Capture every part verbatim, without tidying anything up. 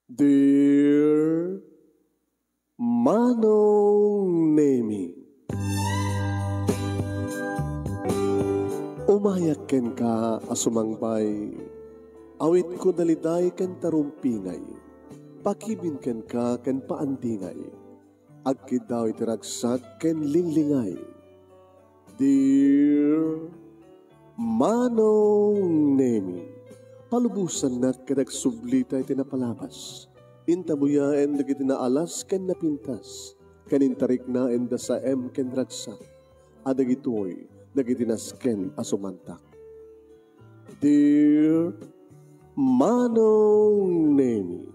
Dear Manong Nemi, umayak kenka a sumangbay, awitko daliday ken tarumpingay, pakibin kenka ken paandingay, agkiddaw iti ragsak ken linglingay. Dear Manong Nemi, palubosannak ket agsublita iti napalabas. Intabuyaen dagiti naalas ken napintas, ken intariknaen da saem ken ragsak, a dagitoy dagiti nasken a sumantak. Dear Manong Nemi,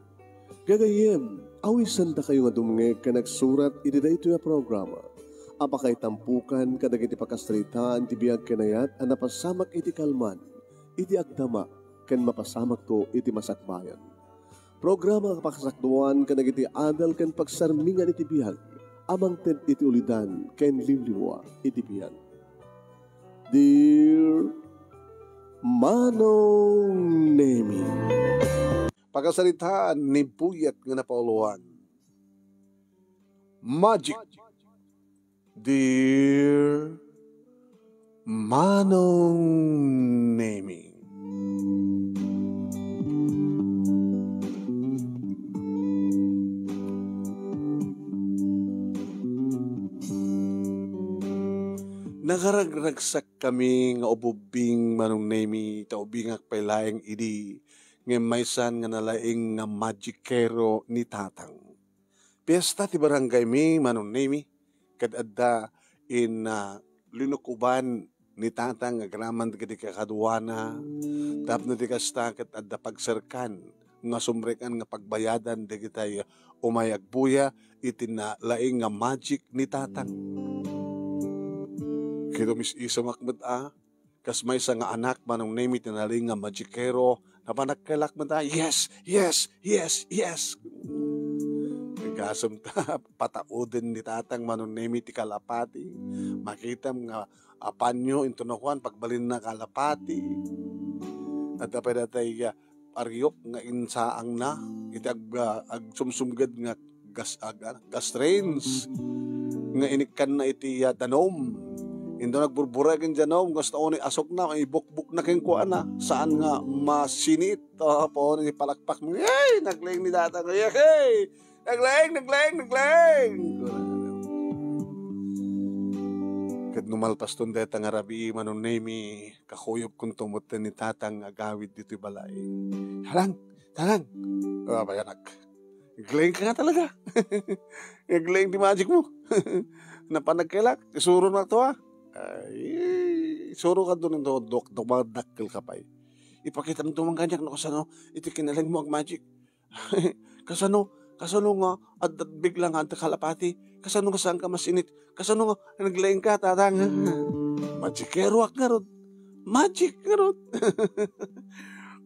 gagayyem, awisandakayo nga dumngeg ken agsurat iti daytoy a programa a pakaitampukan kadagiti pakasaritaan ti biag ken ayat a napasamak iti kalman, iti agdama, ken mapasamakto iti masakbayan. Programa nga pakasakduan kadagiti adal ken pagsarmingan iti biag a mangted iti ulidan ken liwliwa iti biag. Dear Manong Nemi. Pakasaritaan ni Buyat nga napauluan. Magic. Dear Manong Nemi. Nakaragragsak kami nga ububbing, Manong Nemi, ta ubingak pay laeng idi, ngem maysan nga nalaing nga magikero ni Tatang. Piesta ti barangaymi, Manong Nemi, ket adda in, ah, linukoban ni Tatang nga agraman dagiti kakaduana, tapno ti kasta ket adda pagserkan nga sumrekan nga pagbayadan dagitay umay agbuya iti nalaing nga magic ni Tatang. Ket umis-isomak met a, kas maysa nga anak, Manong Nemi, ti nalaing nga magikero, napan nagkailak met a, "Yes, yes, yes, yes." Gasem ta patauden ni Tatang, Manong Nemi, ti kalapati. Makitam nga a panyo, into nakuan, pagbalinna kalapati. Adda pay datay, ah, ariok nga insaangna iti ag-, ah, agsumsumged nga gas-, ag-, ah, gas range nga inikkanna iti, ah, danum. Into nagburburek iti danum, kasta unay asukna, ibukbukna kenkuana. Saan nga masinit. Apo, ni palakpak mo, "Yay! Naglaing ni Tatang. Yay! Naglaing, naglaing, naglaing!" Ket no malpaston dayta nga rabii, Manong Nemi, kakuyogkonto metten ni Tatang nga agawid ditoy balay. "Tatang! Tatang!" "Ah, bayanak. Naglaing ka nga talaga. Naglaing ti magic mo. Napan nagkailak, isuronakto, ah." Ay, isurokanto ninto, dok-, dumadakkel ka pay. "Ipakitamto man kaniak no kasano iti kinalaing mo agmagic." "Kasano, kasano nga adda bigla nga adda kalapati? Kasano nga saanka masinit? Kasano nga naglaing ka, Tatang?" "Magikeroak ngarud. Magic ngarud."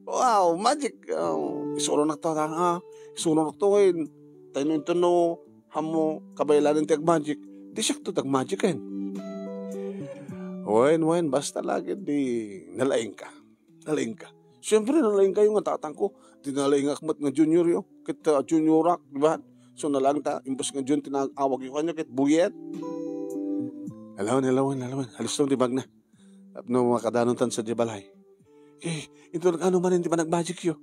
"Wow, magic. Oh, isuronak, Tatang, ah. Isuronak to, wen. Tayno, tayno, ammo kabaylanen ti agmagic. Di siak to ti agmagic, wen." "Wen, wen, basta laeng di nalaing ka. Nalaing ka." "Siempre, nalaing kayo nga tatangko. Di nalaingak met nga junior yo. Ket, ah, juniorak, di ba? So, nalaing ta, imbes nga jun, tinawag yo kanya, ket buyet." "Alawen, alawen, alawen. Alistom ti bagna. Tapno makadanon tan sadiay balay. Eh, inton kaano manen ti panagmagic yo?"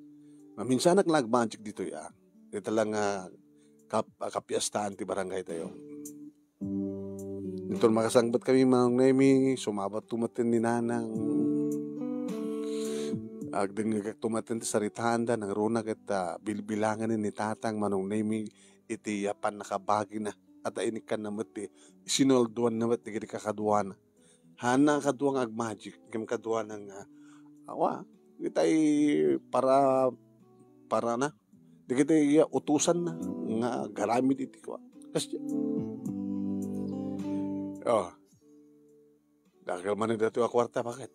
"Maminsanak la agmagic ditoy, ah. Dita lang, ah, kap-, ah, kapiestaan ti barangay tayo." Inton makasangpet kami, Manong Nemi, sumabat to metten ni Nanang. Agdengngegak to metten ti saritaanda, nangruna ket, ah, bilbilangen ni Tatang, Manong Nemi, iti, ah, pannakabagina. At inikkanna met ti sinulduanna met dagiti kakaduana. Haanna kadua nga agmagic, ngem kaduana nga, awa, itay para, para na. Dagiti iya utosanna nga agaramid iti kua. Kas-, oh, dakkel manen daytoy a kuarta, bakit?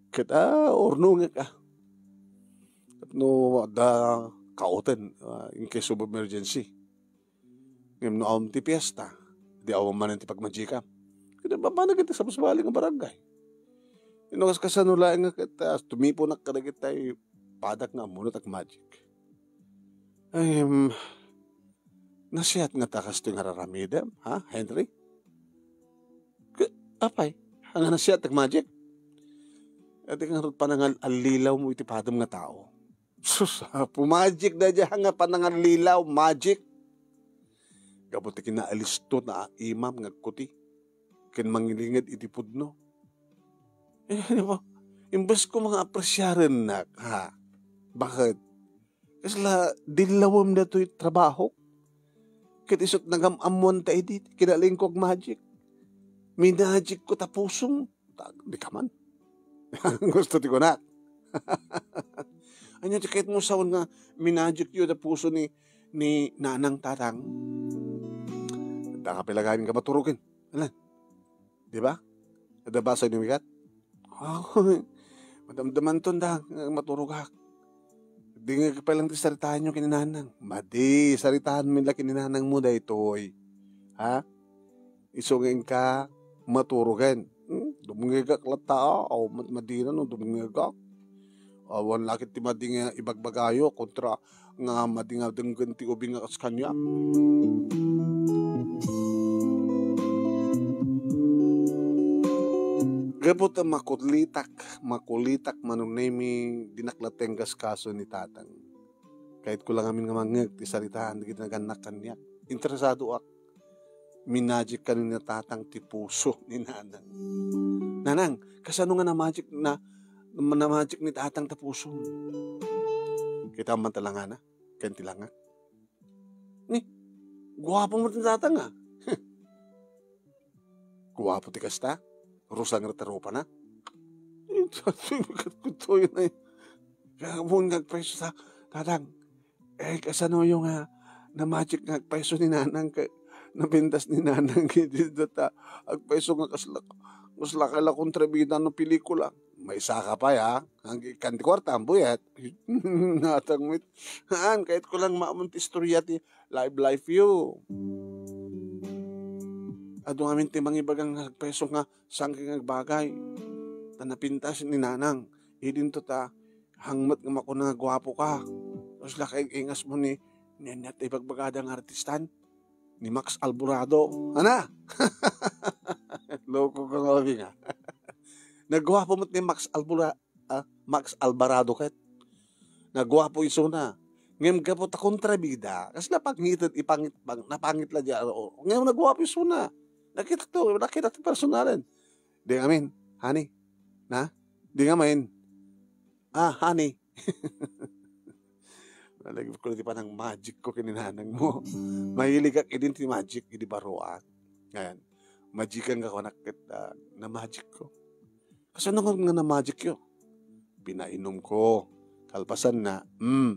Ket, ah, urnongek, ah. Tapno adda kauten, ah, in case of emergency. Ngem no awan ti piesta, di awan manen ti pagmagikam. Ket papanak iti sabsabali nga barangay. Ino kas-, kasano laeng nga ket, ah, tumiponak kadagitay padak nga ammonak agmagic. Em, nasiat ngata kastoy nga ar-aramidem, ha, Henry? Ka-, apay, ania nasiat ti magic? Adi ngarud panangal-, allilawmo iti padem nga tao. Sus, apo, magic daydiay nga panangallilaw, magic. Gapu ti kinaalisto na imam nga agkuti ken mangilinged iti pudno. Eh, di ba? Imbes ko nga apresiarennak, ha? Bakit? Kasla dillawem datoy trabaho. Ket isut nagam-ammoan ta idi, kinalingko ag magic. Minagic ko ta pusom. Ta, di ka man. Gusto ti kunak. Ania ti kayatmo sawen nga minagic yo ta puso ni, ni nanang tatang? Adda ka pay la gamin nga maturogen. Alan? Di ba? Adda ba sa inumikat? Ako, madamdamanton da, nga maturogak. Di nga pay lang ti saritaanyo ken ni nanang. Madi, saritaanmi la ken ni nanangmo daytoy. Ha? Isu nga inka maturogen. Hmm? Dumngegak latta, ah. Aw, mad-, madina no dumngegak. Awan la ket ti madi nga ibagbagayo kontra nga madi nga denggen ti ubing nga kas kaniak. Gapu ta makulitak, makulitak, Manong Nemi, dinak la ti ingaskaso ni tatang. Kayatko la ngamin nga mangngeg ti saritaan dagiti nagannak kaniak. Interesadoak. Minagic kano ni tatang ti puso ni nanang. Nanang, kasano nga namagic na, namagic ni tatang ti puso? Kita man talangana, ken ti langak. Ni, guapo mo ti tatang, ah. Guapo ti kasta. Rusa nga ti rupana. Kutoy na. Kaya mo nga agpaiso sa tatang. Eh, kasano yo nga namagic nga agpaiso ni nanang kay napintas ni nanang kay di data agpaiso nga kasla, kasla kala kontrabida no pelikula. Maysa ka pay, ha? Ang ikan ti kwarta, ang buyat. Natang mit. Haan, kayatko lang maamon ti istorya ti live life yo. Adu ngamin ti mangibaga nga agpaiso nga sangke nga agbagay. Ta napintas ni nanang. Idinto ta, hangmet nga makuna nga guapo ka. Tapos la kay ingas mo ni, ni, ni, ibagbagada nga artistan. Ni Max Alborado. Ana? Loko ka nga, abi nga. Nagguapo met ni Max Albora-, ah, Max Alvarado ket. Nagguapo isuna. Ngem gapu ta kontrabida, kasla pangited, ipangit, pang-, napangit la di, oo. Ngem nagguapo isuna. Nakita to, nakita to personalen. Di ngamin, honey. Na? Di ngamin. Ah, honey. Nalagip ko ti panang magic ko ken ni nanang mo. Mahilig ak idin ti magic, idi baroak. Ayan. Magic ang kakunak ket, ah, na magic ko. Kasano nga, nga na-magic yo? Pinainum ko. Kalpasan na, mm.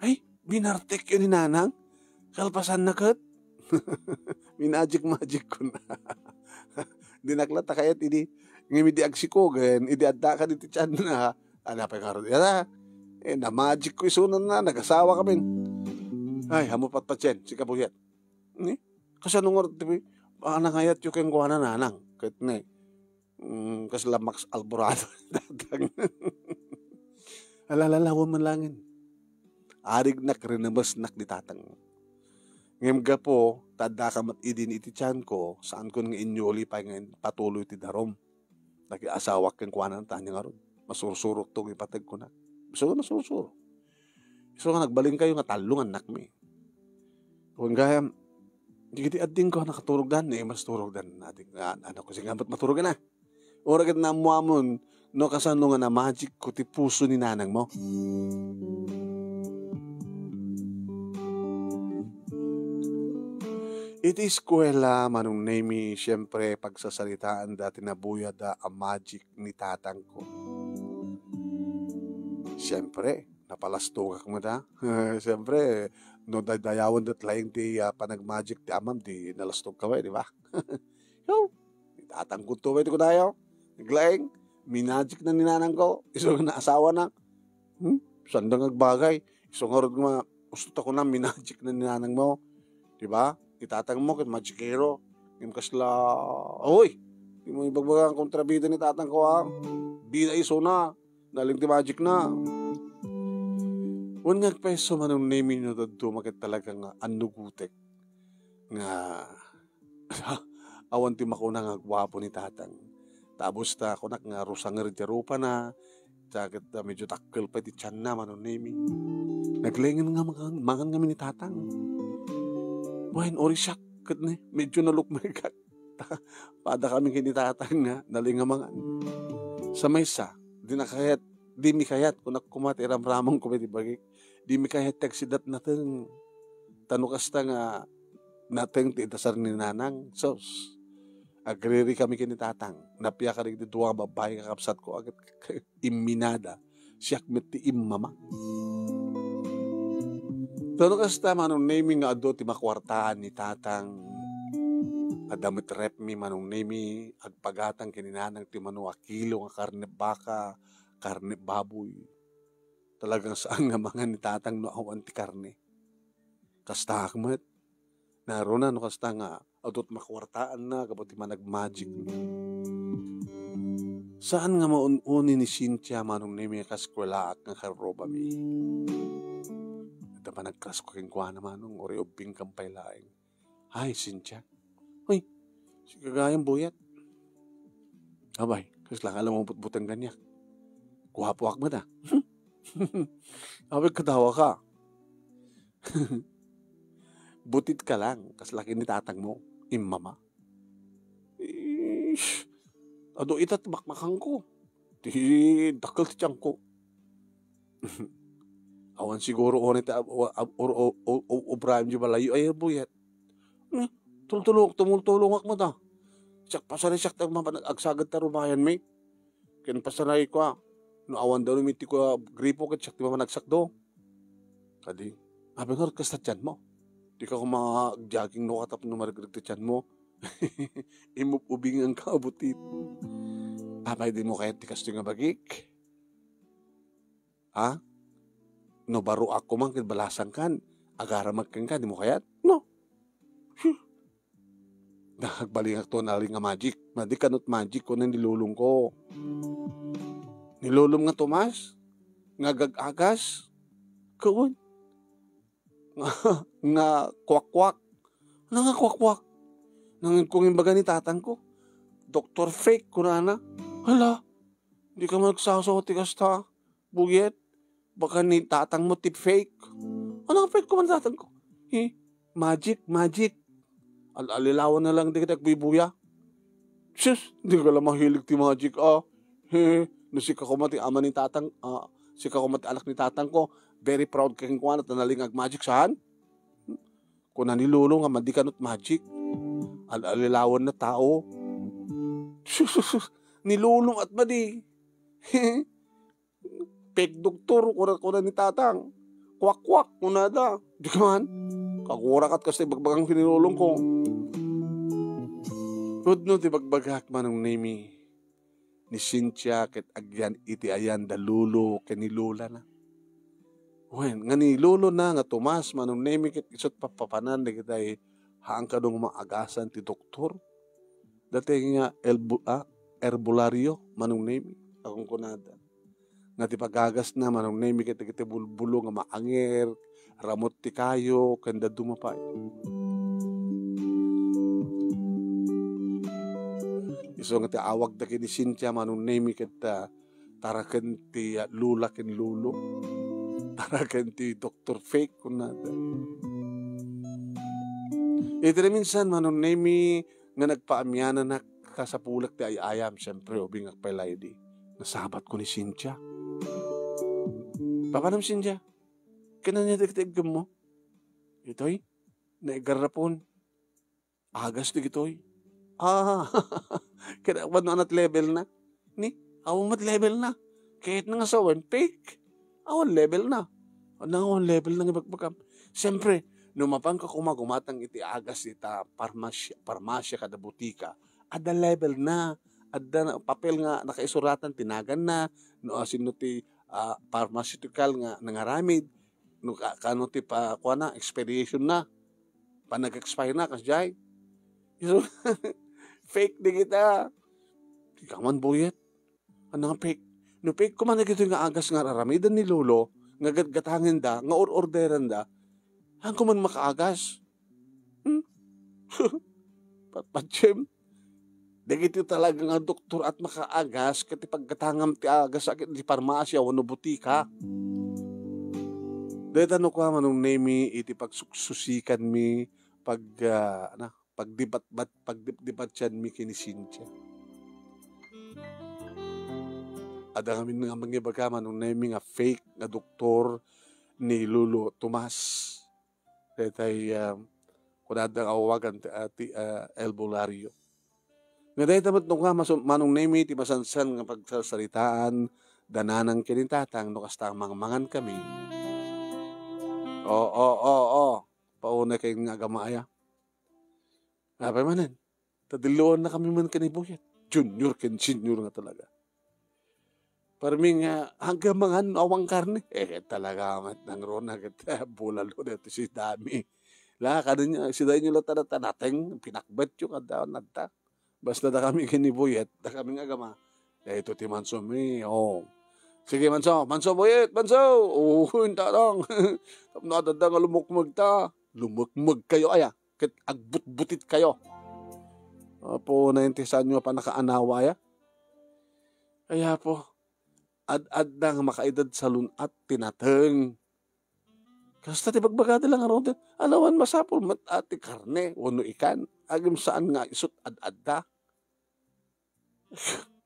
Ay, binartek yo ni nanang? Kalpasan na ket? Minagic-magic ko na. Di naklat a kayat idi, ngem idi agsikogen, idi adda ka diti tiyan na, ala pay ngarud, yata, eh, na-magic ko isunan na, nagasawa kami. Ay, amo patpatien, si kabuyat. Ni? Kasano nga ti, ah, nangayat yo kenkuana nanang? Ket ne, mm, kasla Max Alborado datang. Alalalawan man langin. Arignak, rinemesnak ni tatang. Ngem gapu, ta adda ka met idin iti tiyan ko, saankon nga inyuli pay nga patuloy ti darum. Nakiasawak kenkuana, ta ania ngarud? Masursurok to ipateg kuna. Isu nga nasursuro. Isu nga nagbalin kayo nga tallo nga annakmi. Wen gayam, dagiti adding ko nakaturogdan, ni mas turogdan, adik, nga, ano ko, sige, amat maturogan na. Ura ket naammuamon, no kasano nga na-magic ko ti puso ni nanang mo. Iti eskuela, Manong Nemi, siyempre, pagsasaritaan da ti nabuyada a magic ni tatang ko. Siyempre, napalastogak met a. Siyempre, no daydayawen dat laeng ti, ah, panagmagic ti amam, di nalastog ka met, di ba? Yo, ni tatang ko to met kunayo. Naglaeng, minagic na ni nanang ko. Isu nga naasawa na. Hmm? Sanda nga agbagay. Isu nga rod nga, gusto ta ko na, minagic na ni nanang mo. Di ba? Itatang mo ket magikero. Ngem kasla, oy, di mo ibagbaga ang kontrabida ni tatang ko, ha? Bida isuna. Naleng ti magic na. Wen nga agpayso, Manong Nemi, no dadduma ket talaga nga annugutek nga awan ti makuna nga guapo ni Tatang. Tabus ta kunak nga rusanger diay rupana, ta ket, ah, medyo dakkel pay ti tianna, Manong Nemi. Naglengen nga mangan, mangan ngamin ni Tatang. Wen, uri siak ket ne, medyo nalukmegak. Padakami ken ni Tatang nga naleng nga mangan. Sa maysa, di nakayat, dimi kayat, kunak koma ti iramramang ko pay ti bagik. Dimi kayat ti agsidat nateng. Ta no kasta nga nateng ti idasar ni Nanang, sus, agririkami ken ni Tatang. Napiak kadagiti dua nga babbai nga kakabsatko, a ket imminada. Siak met ti immama. Ta no kasta, Manong Nemi, nga adu ti makuartaan ni Tatang. Adda met refmi, Manong Nemi, agpagatang ken ni Nanang ti mano a kilo nga karne baka, karne baboy. Talagang saan nga mangan ni Tatang no awan ti karne. Kastaak met. Naruna no kasta nga adu ti makuartaanna gapu ti managmagic. Saan nga maun-uni ni Cynthia, Manong Nemi, a kaeskuelaak nga karrubami. Adda panagkasko kenkuana, Manong, uray ubbingkam pay laeng. Ay, Cynthia. Uy, sika gayam, buyat. Abay, kasla nga lang mabutbuteng kaniak. Guapoak met, a. Abay, kadawa ka. Butit ka lang, kasla ken ni Tatang mo, immama. Ish, adu ita ti makmakanko. Ti dakkel ti tianko. Awan siguro unay ti ab-, ab-, ur-, u-, u-, u-, ubraem diay balayo ay, buyat. Hmm, tultulong, tumultulongak met, a. Siak pasari, siak ti mapan-, agsaged ta rumayanmi. Ken pasarayko, a. No awan dano met ti kua gripo ket siak ti mamanagsakdo. Kadi, apay ngarud kasta ti tianmo? Dika koma agjogging no ket tapno maregreg ti tianmo. Imub-ubinganka a butit. Apay dimo kayat ti kastoy nga bagik? Ha? No baruak koma ket balasangkan, agaramak kenka, dimo kayat? No. Phew. Nagbalingakto naleng nga magic. Madi kanut magic, kuna ni lolongko. Ni lolom nga Tomas, nga agag-agas, ken nga, nga kwak-kwak. Ano nga kwak-kwak? Nangegko nga imbaga ni tatangko, "Doktor Fake," kunana. Hala, dika man agsasaw ti kasta, buyet. Baka ni tatangmo ti fake. Ano nga fake ko man tatangko? Eh, magic, magic. Al-alilawan na lang dagiti agbubuya. Sus, dika la mahilig ti magic, a. He, no sika koma ti ama ni tatang, a, sika koma ti anak ni tatangko, very proud ka kenkuana ta naleng nga agmagic, saan? Kuna ni lolo nga madi kanut magic. Al-alilawan na tao. Sus, sus, sus, ni lolo at madi. He, fake doktor, kuna, kuna ni tatang. Kwak-kwak, kunada. Dika man. Kagurakat kasta ibagbagam ken ni lolongko. Pudno ti ibagbagak, Manong Nemi. Ni Cynthia ket agyan iti ayan da lolo ken ni lolana. Wen, nga ni lolona nga Tomas, Manong Nemi, ket isut' pappapanan dagiti haan kano nga maagasan ti doktor. Daytoy nga elbu-, a, herbolario, Manong Nemi, a kunkunada. Nga ti pagagasna, Manong Nemi, ket dagiti bulbulo nga maanger, ramut ti kayo, ken dadduma pay. Isu nga ti awagda ken ni Cynthia, Manong Nemi, ket, a, taraken ti, a, lola ken lolo. Taraken ti doktor Fake, kunada. Iti naminsan, Manong Nemi, nga nagpaamiananak, kasapulek ti ay-ayam, siempre, ubingak pay la idi. Nasabatko ni Cynthia. Papanam, Cynthia? Ken ania dagiti iggemmo? Itoy, naigarrapon. Agas dagitoy. A, ket awan no anat level na. Ni, awan met level na. Ket nga sawen, fake. Awan level na. Ano nga awan level na nga ibagbagam? Siyempre, no mapanka koma gumatang iti agas ita parmasya, parmasya kada butika, adda level na. Adda na, papel nga nakaisuratan ti naganna, no, a, sino ti, a, pharmaceutical nga nangaramid, no, ka-, kano ti pa-, kuana, expiration na. Panag-expire na, kasdiay. So, fake dagita. Dika man buyet. Ano nga fake? No fake ko man dagitoy nga agas nga ar-aramiden ni lolo, nga gatgatangenda, nga or-orderanda, haanko man makaagas. Hmm? Patpatsem. Dagiti talaga nga doktor at makaagas ket ti paggatangam ti agas a ket di parmasia wenno butika. Dayta no kua, Manong Nemi, iti pagsuksusikanmi, pag, ah, ano, pagdibat-, bat-, pagdipdipatianmi ken ni Cynthia. Adda ngamin nga mangibaga, Manong Nemi, nga fake nga doktor ni Lolo Tomas. Daytay, ah, kunada nga awagan ti, ah, ti, ah, albularyo. Nga dayta met no nga masu-, Manong Nemi, ti masansan nga pagsarsaritaan da nanang ken ni tatang no kasta a mangmangan kami. Oo, oo, oo. Paunay kay nga agama aya. Apay manen, ta dilluanna kami man ken ni Buyet. Junior ken senior nga talaga. Parmi nga, "Haanka mangan no awan karne?" Eh, talaga met nangruna ket bulalo daytoy si Dami. La, kaduayo, sidayo latta, latta nateng, pinakbetyo kada nadta. Basta dakami ken ni Buyet, dakami nga agama. Daytoy ti Manso mi, oh. Sige, Manso, Manso, Buyet, Manso! Oo, inta lang. Tapno adda nga lumukmeg ta. Lumukmeg kayo, aya. Ket agbutbutit kayo. Apo, naintisanyo a pannakaanawa, aya? Kaya po, ad-adda nga makaidad salun-at ti nateng. Kasta ti bagbagada lang a roden, alawan masapul met a ti karne wenno ikan, agim saan nga isut' ad-adda.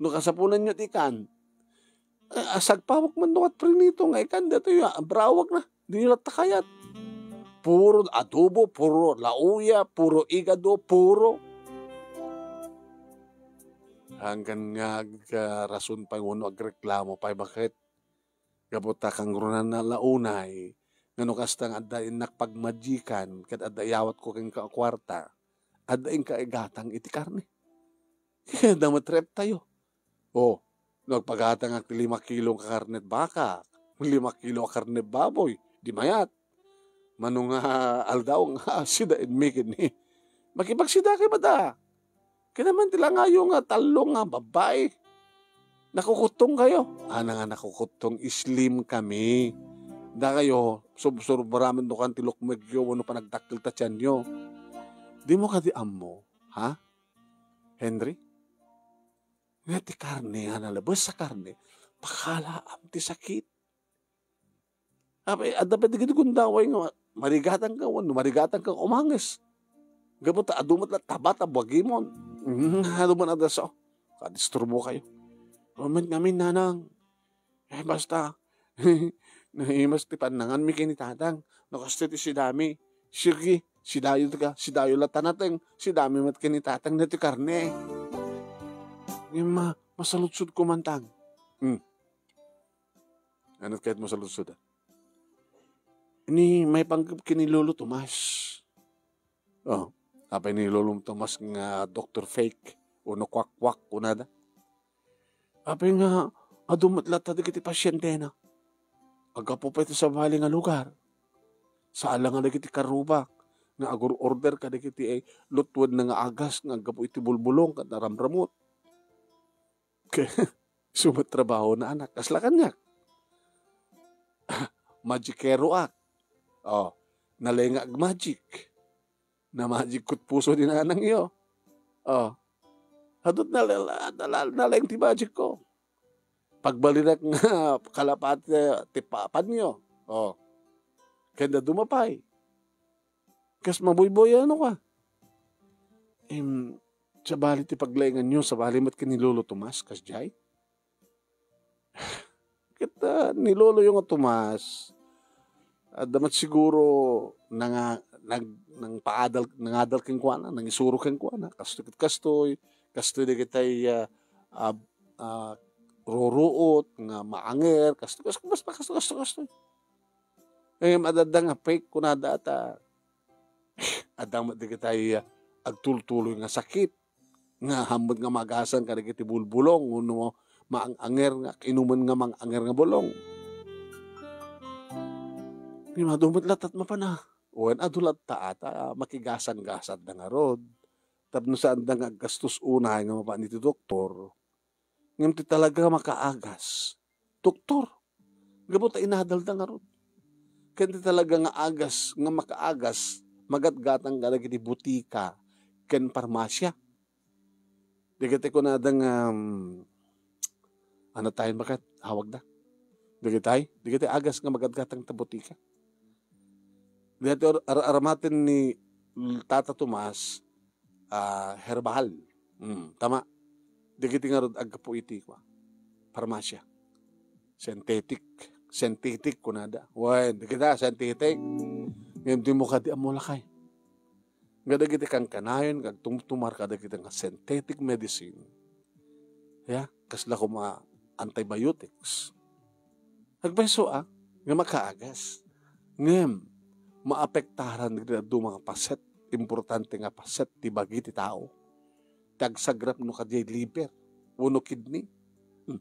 No kasapulanyo ti ikan, eh, asagpawak man no kat prinito nga ikan, datoy, ah, brawak na. Di latta kayat. Puro adobo, puro lauya, puro igado, puro. Hanggan nga ag-, ah, rason pay wenno agreklamo pay, baket? Gapu ta kangrunana la unay, nga no kasta nga adda innak pagmajikan, ket adda iyawatko kenka a kuarta, adda inka igatang iti karne. Adda met reptayo. Oh, no agpagatangak ti lima kilo nga karne baka, lima kilo a karne baboy, di mayat. Mano nga aldaw nga sidaenmi ken ni, makipagsida kay mada. Kinaman ti langayo nga tallo nga babbai. Nakukuttong kayo. Ana nga nakukuttong, slim kami. Da kayo, subsurbaramen no kan ti lukmegyo wenno panagdakkel ta tianyo. Di mo kadi ammo, ha? Henry? Nga ti karne, nga nalabes a karne, pakalaam ti sakit. Apay, adda pay dagiti gundaway nga marigatangka wenno marigatangka umanges. Gapu ta adu met la taba ta buagimon. Mm, adu man adda sao. Kadisturbo kayo. Comment ngamin, nanang. Eh, basta. Naimas ti pannanganmi ken ni tatang. No kastoy ti sidami. Sige, sidayo ka, sidayo la tanateng. Sidami met ken ni tatang na ti karne. Ngem ma-, masaludsod ko man, tang. Hmm. Ano kayat mo sa lungsod, ah? Ni maipanggep ken ni Lolo Tomas. Oh, apay ni Lolo Tomas nga doktor fake, wenno kwak-kwak, kunada. Apay nga, adu met latta dagiti pasientena. Aggapu pay iti sabali nga lugar. Saan la nga dagiti karrubak nga agur-order kadagiti, eh, lutwedna nga agas nga aggapu iti bulbulong ket naramramut. Isu met trabahona, anak. Kasla kaniak. Magicero ak. Oh, nalay nga agmagic. Namagic ko't puso ni nanangyo. Oh. Adut nala-, nala-, nalaing ti magic ko. Pagbalinak nga kalapati ti papanyo. Oh. Kanda dumapay. Kas mabuyboy, ano ka? Em, sabali ti paglainganyo, sabali met ken ni Lolo Tomas, kasdiay? Ket, ah, ni Loloyo nga Tomas, adda met siguro nanga-, nag-, nangpaadal, nangadal kenkuana, nangisuro kenkuana. Kastoy ket kastoy, kastoy dagitay, ah, ah, ah, ruruot nga maanger, kastoy, kastoy, basta kastoy, kastoy, kastoy. Ngem adda nga fake kunada ta, adda met dagitay, ah, agtultuloy nga sakit, nga haanmo nga maagasan kadagiti bulbulong, wenno maang-anger nga, inumen nga maang-anger nga bulong. Ngem adu met latta ti mapan, ah. Wen adu latta ata, ah, makigasang-gasatda ngarud. Tapno saanda nga aggastos unay nga mapan iti doktor. Ngem ti talaga makaagas, doktor. Gapu ta inadalda ngarud. Ken ti talaga nga agas, nga makaagas, magatgatang kadagiti butika ken parmasia. Dagiti kunada nga, um, ano tayo bakat, awagda? Dagiti, dagiti agas nga magatgatang ta butika. Dagiti ar-, ar-, aramaten ni Tata Tomas, ah, herbal. Mm, tama. Dagiti ngarud aggapu iti kua, parmasia. Synthetic. Synthetic, kunada. Wen, dagita, synthetic. Ngem di mo kadi ammo lakay. Nga dagiti kankanayon, nga agtumtumar kadagiti nga synthetic medicine. Ya, kasla kuma antibiotics. Agpayso a, nga makaagas. Ngem, maapektaran dagiti dadduma nga paset, importante nga paset ti bagi ti tao. Ti agsagrap no kadiay liver, wenno kidney. Hmm.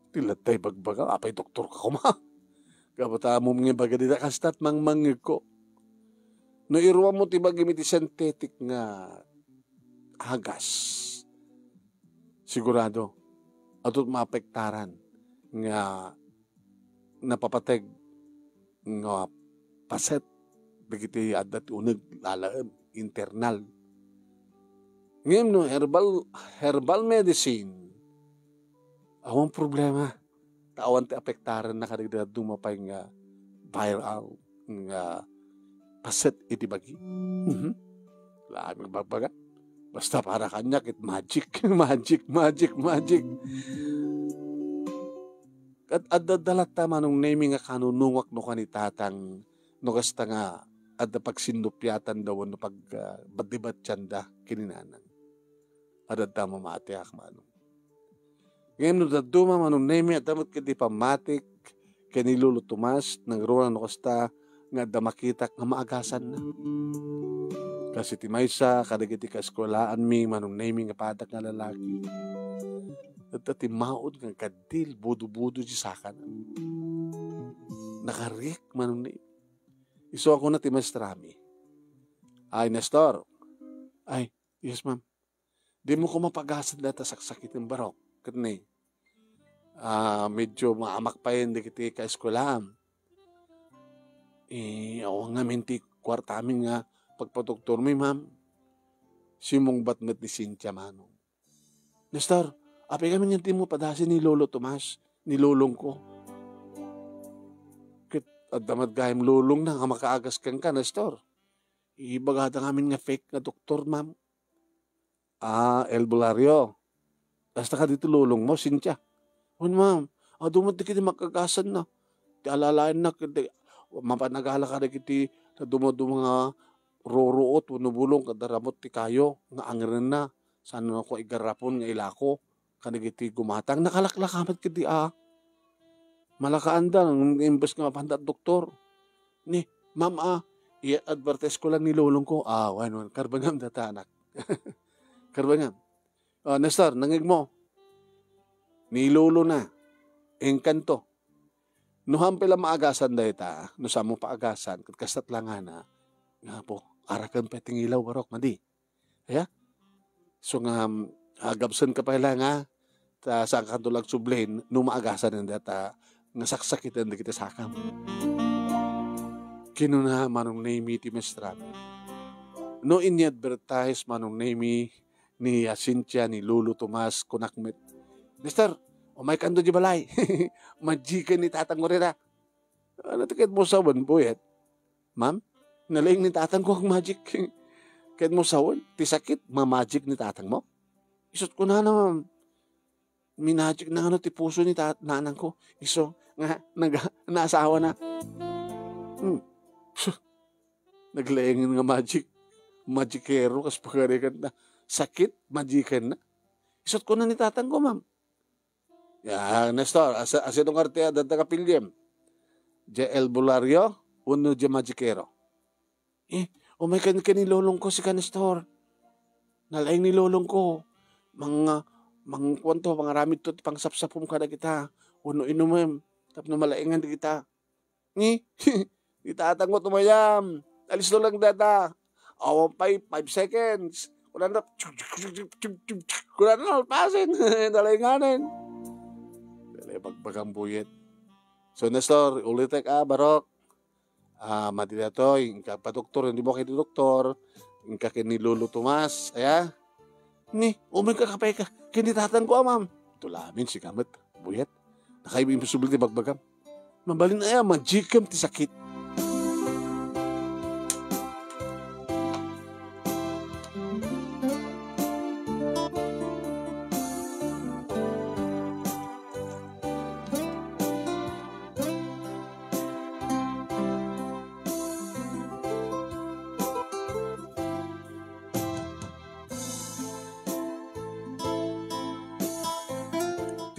Ti latta ibagbaga, apay doktor ka koma? Gapu ta ammom nga ibaga dita, kasta ti mangmangngegko. No iruam mo ti bagim iti synthetic nga agas, sigurado, adu ti maapektaran nga napapateg nga paset dagiti adda ti uneg, lalaem, internal. Ngem no herbal, herbal medicine, awan problema. Ta awan ti apektaranna kadagiti dadduma pay nga viral nga paset iti bagi. Mhm. Laeng nga bagbaga. Basta para kaniak, it magic, magic, magic, magic. Ket adda, adda latta Manong Nemi nga kanunungak no kani Tatang, no kasta nga adda pagsinnupiatanda wenno pag, ah, badibatianda ken ni Nanang. Adda, adda mamatiak, Manong. Ngem no dadduma, Manong Nemi, adda met ketdi pammatik ken ni Lolo Tomas, nangruna no kasta nga adda makitak nga maagasanna. Kas iti maysa kadagiti kaeskulaanmi, Manong Nemi, nga padak nga lalaki, adda timmaud nga agkaddil, budo-budo ti sakana. Nakariek, Manong Nemi. Isu a kuna ti maestrami, "Ay, Nestor." "Ay, yes, ma'am." "Dimo koma paagasan dayta saksakitem, barok. Ket ni, ah, medyo maamak payen dagiti kaeskulaam." "Eh, awan ngamin ti kuartamin nga pagpadoktormi, ma'am." Simmungbat met ni Cynthia, Manong. "Nestor, apay ngamin nga dimo paagasen ni Lolo Tomas, ni lolongko?" "Ket adda met gayam lolongna nga makaagas kenka, Nestor. Ibagada ngamin nga fake nga doktor, ma'am." "Ah, El Bulario. Kasta kadi ti lolongmo, Cynthia?" "Wen, ma'am. Adu met dagiti makagasanna. Ti alalaenna, ket di, mapan nagala kadagiti dumaduma nga ruruot wenno bulong, ket ramut ti kayo nga angrenna. Saan a kua, igarrapon nga ilako kadagiti gumatang. Nakalaklaka met ketdi a. Malakaanda, imbes nga mapanda doktor." "Ni, ma'am, ah, i-advertise ko lang ni lolongko." "Ah, wen, wen. Karbengam dayta, anak." "Karbengam. Ah, Nestor, nangngegmo. Ni lolona. Engkanto. No saan pay la maagasan dayta, no saanmo paagasan, ket kasta ti langana, nga po, araken pay ti ngilaw, barok, madi." Aya? So nga, um, agabsen ka pay la nga, ta saankanto la agsubli no maagasan dayta nga saksakiten dagiti sakam. Kinuna Manong Nemi ti maestra. No ini-advertise Manong Nemi ni, ah, Cynthia, ni Lolo Tomas, kunak met, "Mister, umaykanto di balay. Magiken ni tatangmo rita." "Ano ti ket mo sawen, Buyet?" "Ma'am, nalaing ni tatangko ag magic." "Ket mo sawen, ti sakit, ma-magic ni tatangmo?" "Isut' kunana, ma'am. Minagicna ngano ti puso ni tat-, nanangko. Isu nga nag-, naasawana." Hmm. Naglaengen nga magic. Magicero, kas pagarigan na. Sakit, magiken na. "Isut' kuna ni tatangko, ma'am." Ya, Nestor, asa-, asino nga ti adda nga piliem? Diay El Bulario wenno diay Magicero? "Eh, umaykan ken ni lolongko, sika, Nestor. Nalaing ni lolongko. Mang-, mang-, kuanto, mangaramidto ti pangsapsapom kadagita wenno inumem tapno malaingan dagita." Ni, ni tatangmo tumayam. Alisto lang data. Awan pay five seconds. Kunana, kunana, nalpasen. Nalainganen. Dala, ibagbagang Buyet. So, Nestor, ulitek, ah, barok. Ah, madi daytoy, inka pa doktor, hindi mo kay doktor, inka kay ni Lolo Tomas, aya? Ni, umay ka kapay ka, kini tatang ko, amam. Tulamin, si kamet, buyat. Nakaiba imposible ti bagbagam. Mabalin aya, magikem ti sakit.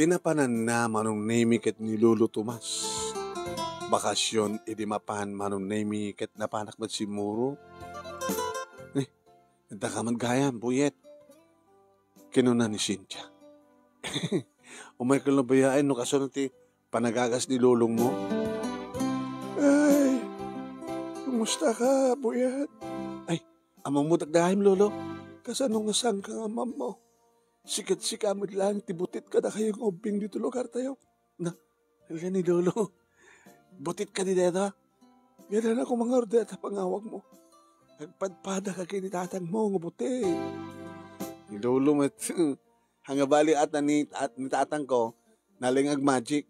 Ti napananna Manong Nemi ket ni Lolo Tomas. Bakasion idi mapan Manong Nemi ket napanak met simmurot. Eh, adda ka met gayam, buyet. Kinuna ni Cynthia. Umay ka labayaen no kasano ti panagagas ni lolong mo. Ay, kumusta ka, buyet? Ay, amam mo dagdayem, lolo. Kasano nga saan ka nga amam mo? Sikat sika met lang ti butit kadakayo nga ubbing dito lugar tayo. Na, ala ni lolo. Butit ka di deta? Gada na kumangar deta pangawag mo. Agpadpada ka kini tatang mo nga butit. Ni lolo met. Hanga bali at ni, at ni tatang ko, naling ag magic.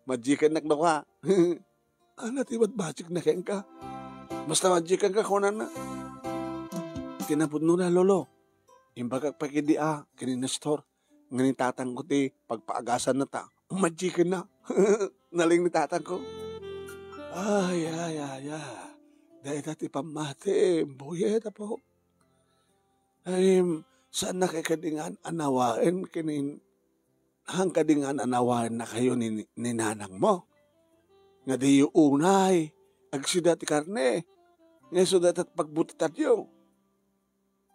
Magican nak no ka. Ana ti mat magic na kenka? Basta magican ka, kunana. Kinapudno na, lolo. Imbagak pa kidi a, kini Nestor. Nga ni tatang ko ti pagpaagasan na ta. Magican na. Naling ni tatang ko. Ay, ay, ay, ay. Dayta ti pammati, buyet, apo. Ay, saan na kay kadi nga anawaen kinin, han kadi nga anawaen na kayo ni, ni nanang mo? Nga diyo unay, agsida ti karne. Nga isu dayta pagbutitanyo.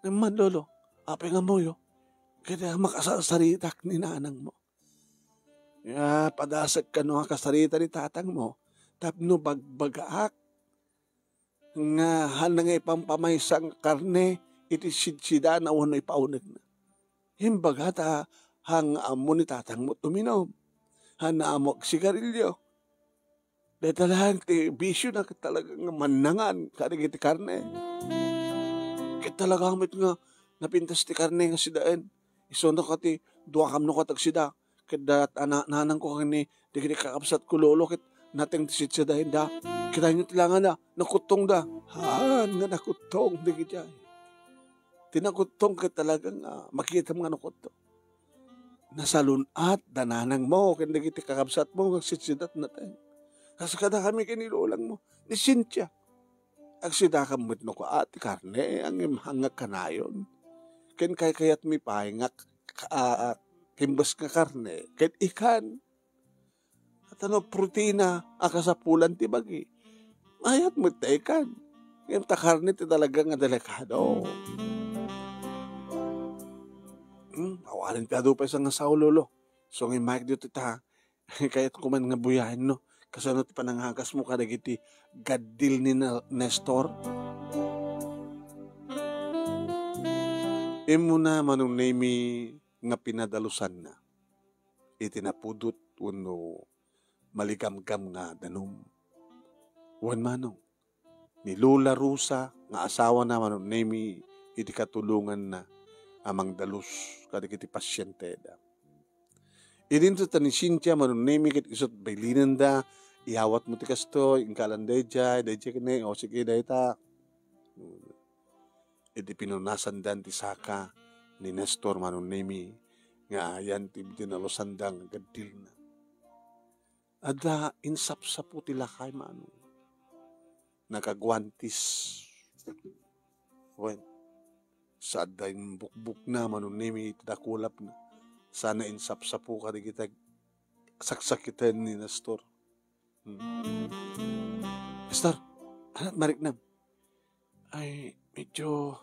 Ngem man, lolo, apay nga muyo? Kaya makasarsaritak ni nanang mo. Ya, padasek kano nga kasarita ni tatang mo, tapno bagbagaak nga han nga ipampamaysa nga karne iti sidsidana wenno ipaunegna. Imbaga ta han nga ammo ni tatang mo tuminom, han nga ammo agsigarilyo. Dayta laeng ti bisio na ket talaga nga mannangan kadagiti karne. Ket talaga met nga napintas ti karne nga sidaen. Isu no ket ti dua kamno ket agsida. Ket da-, ana-, nanang ko ken ni dagiti kakabsat ko, lolo, ket nateng ti sitsidaenda. Kitaenyo ti langanda, nakuttongda. Haan nga nakuttong dagiti ay. Ti nakuttong ket talaga nga makitam nga nakuttong. Nasalun-at da nanang mo ken dagiti kakabsat mo nga agsitsidat nateng. Kas kada kami ken ni lolang mo, ni Cynthia. Agsidakam met no ko, a, ti karne, ngem han nga kanayon. Ken kaykayatmi pay nga k-, k-, a, a, kimbes nga karne, ket ikan. At ano, protina a kasapulan ti bagi. Mayat met ta ikan. Ngem ta karne ti talaga nga delikado. Hmm, awanen ti adu pay sa nga sao, lolo. So, ngem mayat dito ta, kayat ko man nga buyaen, no? Kasano ti panangagas mo kadagiti gaddil ni Na-, Nestor? Immuna Manong Nemi nga pinadalusanna iti napudot wenno maligamgam nga danum. Wen manong, ni Lola Rosa nga asawana Manong Nemi iti katulonganna a mangdalus kadagiti pasienteda. Idinto ta ni Cynthia Manong Nemi ket isut' bailinenda, iyawat mo ti kastoy, inkalan daydiay, daydiay ken, o sige, dayta. Iti pinunasandan ti saka ni Nestor Manong Nemi nga ayan ti dinalusanda nga gaddilna. Adda insapsapo ti lakay, manong. Nakaguantis. Wen, sa adda imbukbukna, Manong Nemi, iti dakulapna. Sana insapsapo kadagiti saksakiten ni Nestor. Hmm. Nestor, ania ti mariknam? Ay, medyo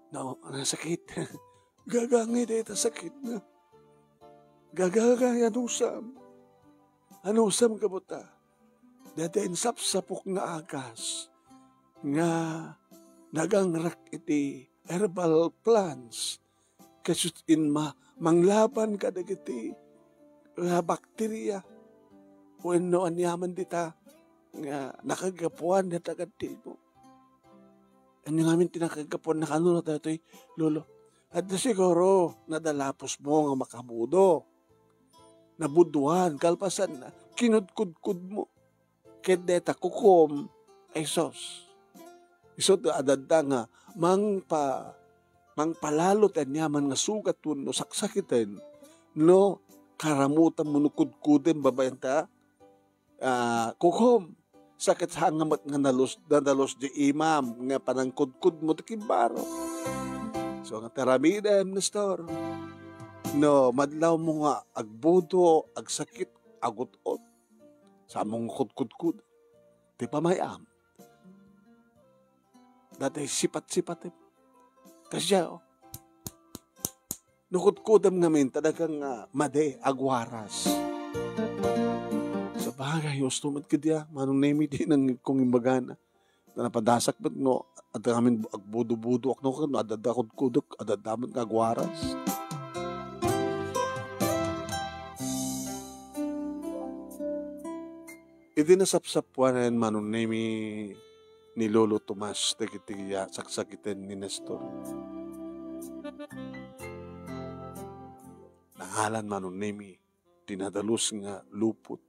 na-, nasakit. Gagangay dayta sakitna. Gagangay, anusam. Anusam, kabuta. Dayta insapsapok nga agas nga nagangrak iti herbal plants. Kastoy ti ma-, manglaban kadagiti, ah, bakteria. wenno aniaman dita nga nakagapuan data kadilmo. Ania ngamin ti nakagapuan na kanura daytoy, Lolo? Adda siguro nadalapos mo nga makabudo. Nabuduan, kalpasan na, kinudkudkod mo. Ket deta kukom, ay sus. Isu ti adda nga mangpa-, mangpalalo ti aniaman nga sugat wenno saksakiten no karamutan mo no kudkuden babaen ta, ah, kukom. Sakit saan nga met nga nalus-, nadalus di imam nga panangkudkod mo ti kibbaro. So, nga taramidem, Nestor. No, madlaw mo nga agbudo, agsakit, agut-ot. Sa mong kudkudkod. Ti pamay-am. Dati sipat-sipat, eh. Kasi, oh, nukudkudam ngamin, talagang, ah, madi, agwaras. Sa bagay, gusto met kadiya, Manong Nemi, di nang kong imbagana. Ta napadasak met no, adda ngamin agbudo-budo, ak no, no, adda kudkudok, adda met nga agwaras. Idi nasapsapuanan Manong Nemi ni Lolo Tomas dagiti, ah, saksakiten ni Nestor. Nangalan Manong Nemi ti nadalus nga lupot,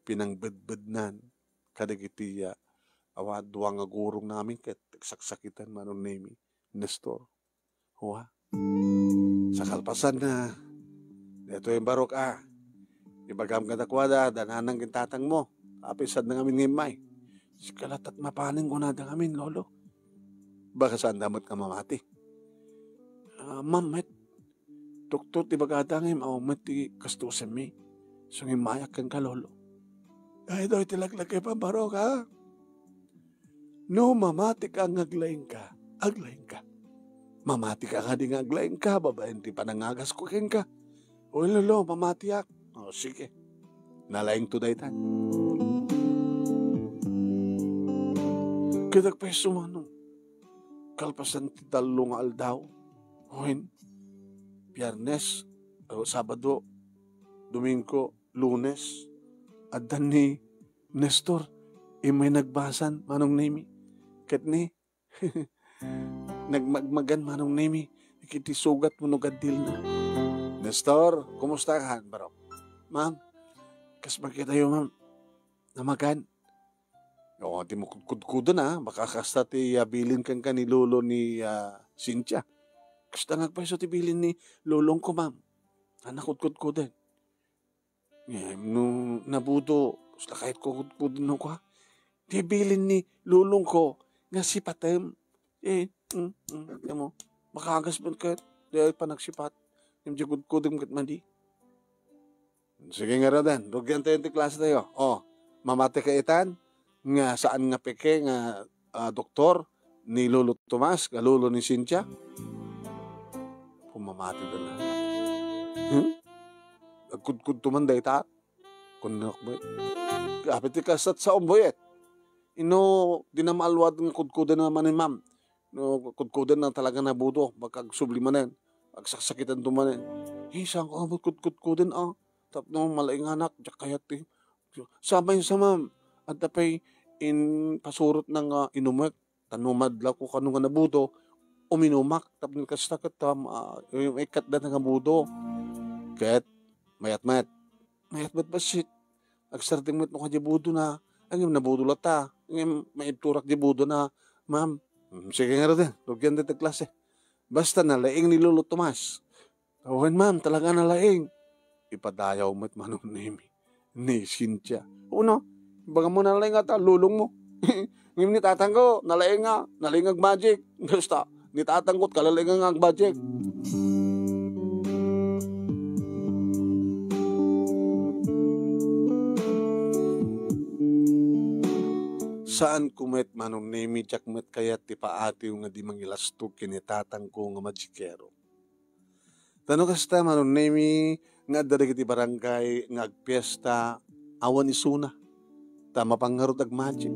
pinangbedbednan kadagiti, ah, awan dua nga gurong namin ket saksakiten Manong Nemi, Nestor. Wa. Sa kalpasan na, daytoy barok a. Ibagam kadakuada, dananang ken tatangmo. Apisan na ngamin nga immay. Sika latat mapanen kunada ngamin, Lolo. Baka saan da met nga mamati. Ah, ma'am, met. Doktor, ti bagada nga immaw met ti kastosenmi. So, nga immayak kenka, Lolo. Ay, doy, ti laglagay pambarok, ha? No mamatika nga aglaingka, aglaingka. Mamatika kadi nga aglaingka babaen ti panangagasko kenka. O, Lolo, mamatiak. O, sige. Nalaingto daytan. Ket agpayso, Manong. Kalpasan ti tallo nga aldaw. Wen, Biyernes, o, Sabado, Domingo, Lunes, adda ni Nestor, immay nagbasan, Manong Nemi. Ket ni, nagmagmagan, Manong Nemi, iti sugat wenno gaddilna. Nestor, kumusta ka, barok? Ma'am, kas makitayo, ma'am. Namagan. O, ti mo kudkudkudon, a. Baka kasta ti, ah, bilin kenka ni lolo ni, ah, Cynthia. Kasta nga agpayso ti bilin ni lolongko, ma'am. A, nakudkudkuden. Ngem no nabudo, kasla kayatko kudkuden no kua. Ti bilin ni lolongko nga sipatem. Eh, mm, mm, amo. Makagas man ket, di panagsipat. Ngem di kudkudem ket madi. Sige ngaruden, rugian tayo ti klase tayo. O, mamati ka itan, nga saan nga peke nga, ah, doktor ni Lolo Tomas, nga lolo ni Cynthia. Pumamati da na. Hmm? Agkudkudto man dayta. Kunnak, boy. Apit ti kasat sa umboyet. Ino, di na maalwad nga kudkuden na manen, ma'am. No, kudkuden na talaga nabudo, baka agsubli manen. Agsaksakitan to manen. Eh, saan ko abot kudkudkuden, ah? Tapno malainganak, diak kayat ti. Samay sa, ma'am. Adda pay in pasurot na nga inumek. Tano madla ko kano nga nabudo, uminumak. Tapno kasta ket, um, ah, yung ikat da nga budo. Ket, mayat-mayat. Mayat met bassit. Agsardeng met no kadi budo na. Ngem nabudo latta. Ngem maibturak di budo na, ma'am. Hmm, sige ngaruden. Rugian dayta klase. Basta nalaing ni Lolo Tomas. Wen, ma'am, talaga nalaing. Ipadayaw met Manong Nemi ni Cynthia. Uno, ibagam mo nalaing ata, lolong mo. Ngem ni tatang ko, nalaing nga, nalaing agmagic. Basta, ni tatang ko, kalalaing nga agmagic. Saan ko met, Manong Nemi, diak met kayat ti paatiw nga di mangilastog ken ni tatang ko nga magikero. Ta no kasta, Manong Nemi, nga adda dagiti barangay nga agpiesta awan isuna, ta mapan ngarud agmagic.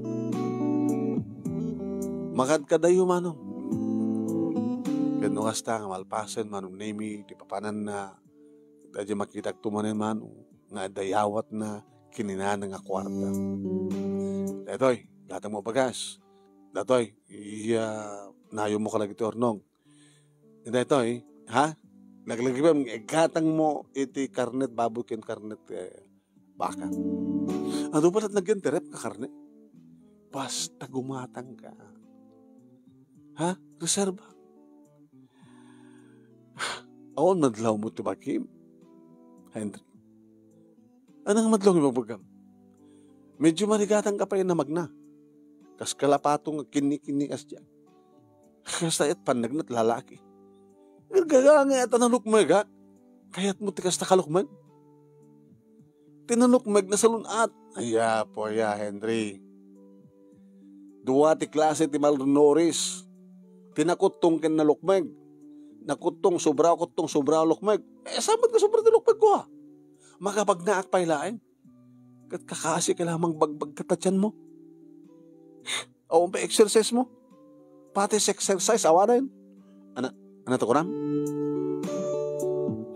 Makadkadayo, Manong. Ket no kasta nga malpasen, Manong Nemi, ti papananna, ta di makitak to manen, Manong, nga adda yawatna, ken ni nanang a kuarta. Daytoy, gatangmo bagas. Daytoy, iya, nayonmo ka dagiti urnong. Daytoy, ha? Laglagipem, igatangmo iti karnet baboy ken karnet, eh, baka. Adu pay latta naggenderep nga karne. Basta gumatangka. Ha? Reserba. Awan madlawmo ti bakim, Henry. Ania nga madlaw nga ibagbagam? Medyo marigatangka pay a magna. Kas kalapato nga kinni-kinni kasdiay. Kasta ket pannagna ti lalaki. Gagangay a ta nalukmegak. Kayatmo ti kasta kalukmeg? Ti nalukmeg nasalun-at. Ay, apo, ya, Henry. Dua ti klase ti malnourished. Ti nakuttong ken nalukmeg. Nakuttong sobra, kuttong sobra, lukmeg. Eh, saan met nga sobra ti lukmegko, a? Makapagnaak pay laeng. Ket kakasi ka lamang bagbagka ta tianmo. Awan pay exercise mo. Pati sa exercise, awanen. Ana, ana to kunam?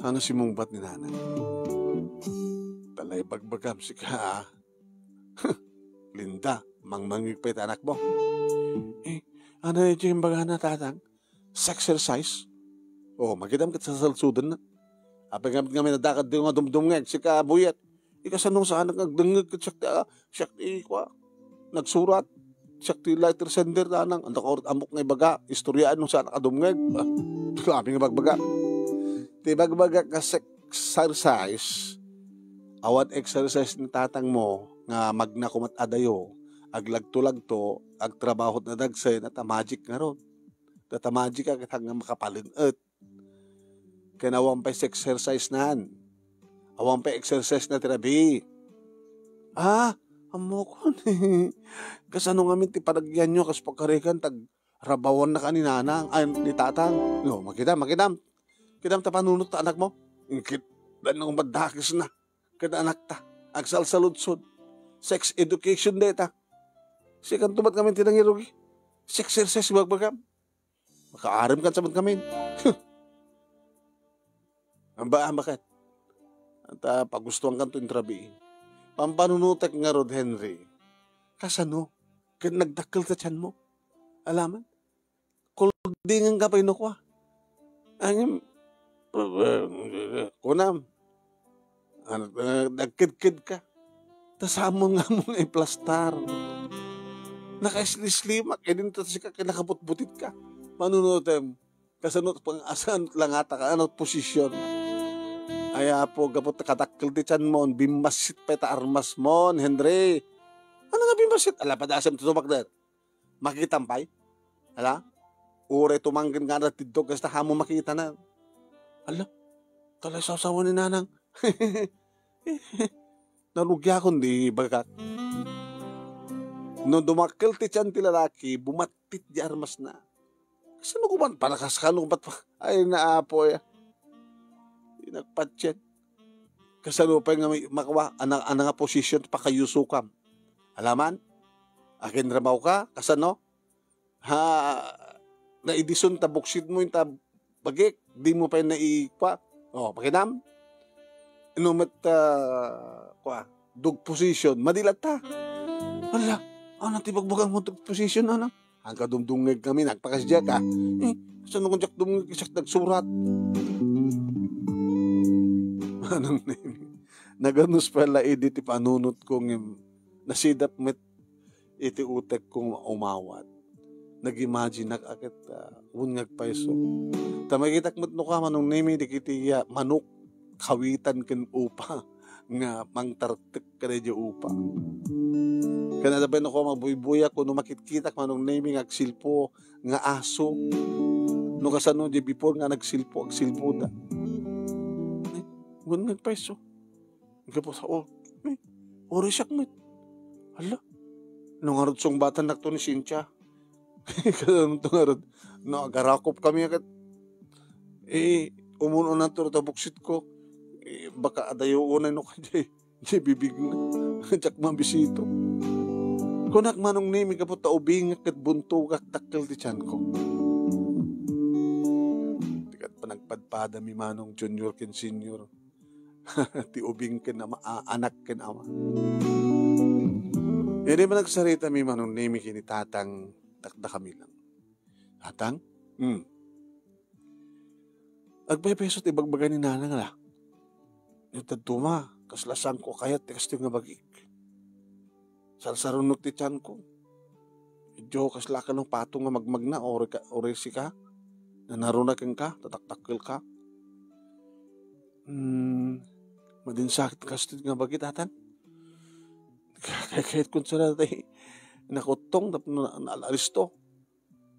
Ano simungbat ni nanang? Talay bagbagam sika, a. Linda, mangmangig pay ta anakmo. Eh, ano iti imbagana, tatang? Sa exercise? Oh, makitam ket sasalsudenna. Apay nga, nga may nadakad di nga dumdumngeg, sika, buyet. Ika, sano saan nga agdengngeg ket siak ti, ah, siak ti kua, nagsurat. Siak ti letter sender, nanang. Anda ka ammok nga ibaga, istoryaen no saan ka dumngeg. Ah, kami nga bagbaga. Ti bagbaga kas exercise, awan exercise ni tatang mo nga magna koma adayo, aglagto-lagto, agtrabaho ti nadagsen, ta magic ngarud. Ta magic a ket nga makapalin-et. Ken awan pay exercise nan. Awan pay exercise na ti rabii. Ah, ammokon. Kasano ngamin ti panagyanyo kas pagkarigan ta agrabawanna ka ni nanang, ay, ni tatang? No, makitam, makitam. Kitam ta panunot ta anakmo. Inkit, danong madakes na. Ken anakta, agsalsaludsod. Sex education dayta. Sikanto met ngamin ti nangirugi. Sex exercise, bagbagam. Makaarim kan sa met ngamin. Amba, amba ket. Anta, pagustuan kanto intrabii. Pampanunotek ngarud, Henry. Kasano? Ket nagdakkel ta tianmo. Alaman? Kuldingan ka pay no kua. Ngem, kunam. Ano, eh, nagkedked ka. Ta saan mo nga ammo nga iplastar. Nakaislislimak, idin ta sika kinakabutbutit ka. Manunutem. Kasano pang asan langata ka, ano posisyon? Ay, Apo, gapu ta kadakkel ti tianmon, bimmassit pay ta armasmon, Henry. Ano nga bimmassit? Ala, padasem ti sumakder. Makitam pay? Ala? Uray tumangken nga natiddog, kasta hamo makitanan. Ala? Talay sawsawan ni nanang. Narugiakon di bagak. No dumakkel ti tian ti lalaki, bumattit di armasna. Kasano ko man, para kas-, kano bat, ay, naapo, ya. Di nagpatien. Kasano pay nga may, makwa, ana, ana nga posisyon, pakayusukam. Alaman? Akin ramaw ka, kasano? Ha, naidison ta buksit mo yung ta bagik, di mo pay naikwa. Oh, pakinam? Inumet ta, kwa, dog position, madilat ta. Ala, ano ti bagbagang mo dog position, ano? Ang kadumdungeg kami, nagpakasdiak, ah. Eh, saan kung diak dumungeg, siak nagsurat? Manong Nini, naganus pala idi ti panunot ko ngem nasidap met iti utek ko nga umawat. Nag-imagine-ak a ket, ah, wen nga agpayso. Ta makitak met no ka, Manong Nini, dagiti, ah, manok, kawitan ken upa nga mangtartek kadaydi upa. Ken adda pay no ka, magbuybuyak, no makitkitak, Manong Nini, nga agsilpo nga aso. No kasano di before nga nagsilpo, agsilpo da. Eh, wen nga agpayso. Gapu sa, oh, eh, uray siak met. Hala, no ngarud sungbatannak to ni Cynthia. Kasano to ngarud? No, agarakop kami ket, eh, umun-unan to ta buksit ko. Eh, baka adayo unay no kadi, di bibig na. Diak mabisito. Kunak, Manong Nini, gapu ta ubingak ket buntogak, dakkel ti tianko. Ti ket panagpadpadami, Manong Junior ken Senior. Ti ubing ken ama, a-, anak ken ama. Idi managsarita mi Manong Nemi ken ni Tatang, dakdakami lang. "Tatang? Hmm. Agpaypay ti ibagbaga ni Nanang la. Ita duma, kasla saanko a kayat ti kastoy nga bagik. Sarsarunot ti tianko. Idiay kasla ka no patong nga magmagna, uri ka, uri sika. Nanaruna kenka, tataktakkelka. Hmm, madinsakit kastoy nga bagik, Tatang. Kaykayatkon sa tay nakuttong, tapno na-, naalisto.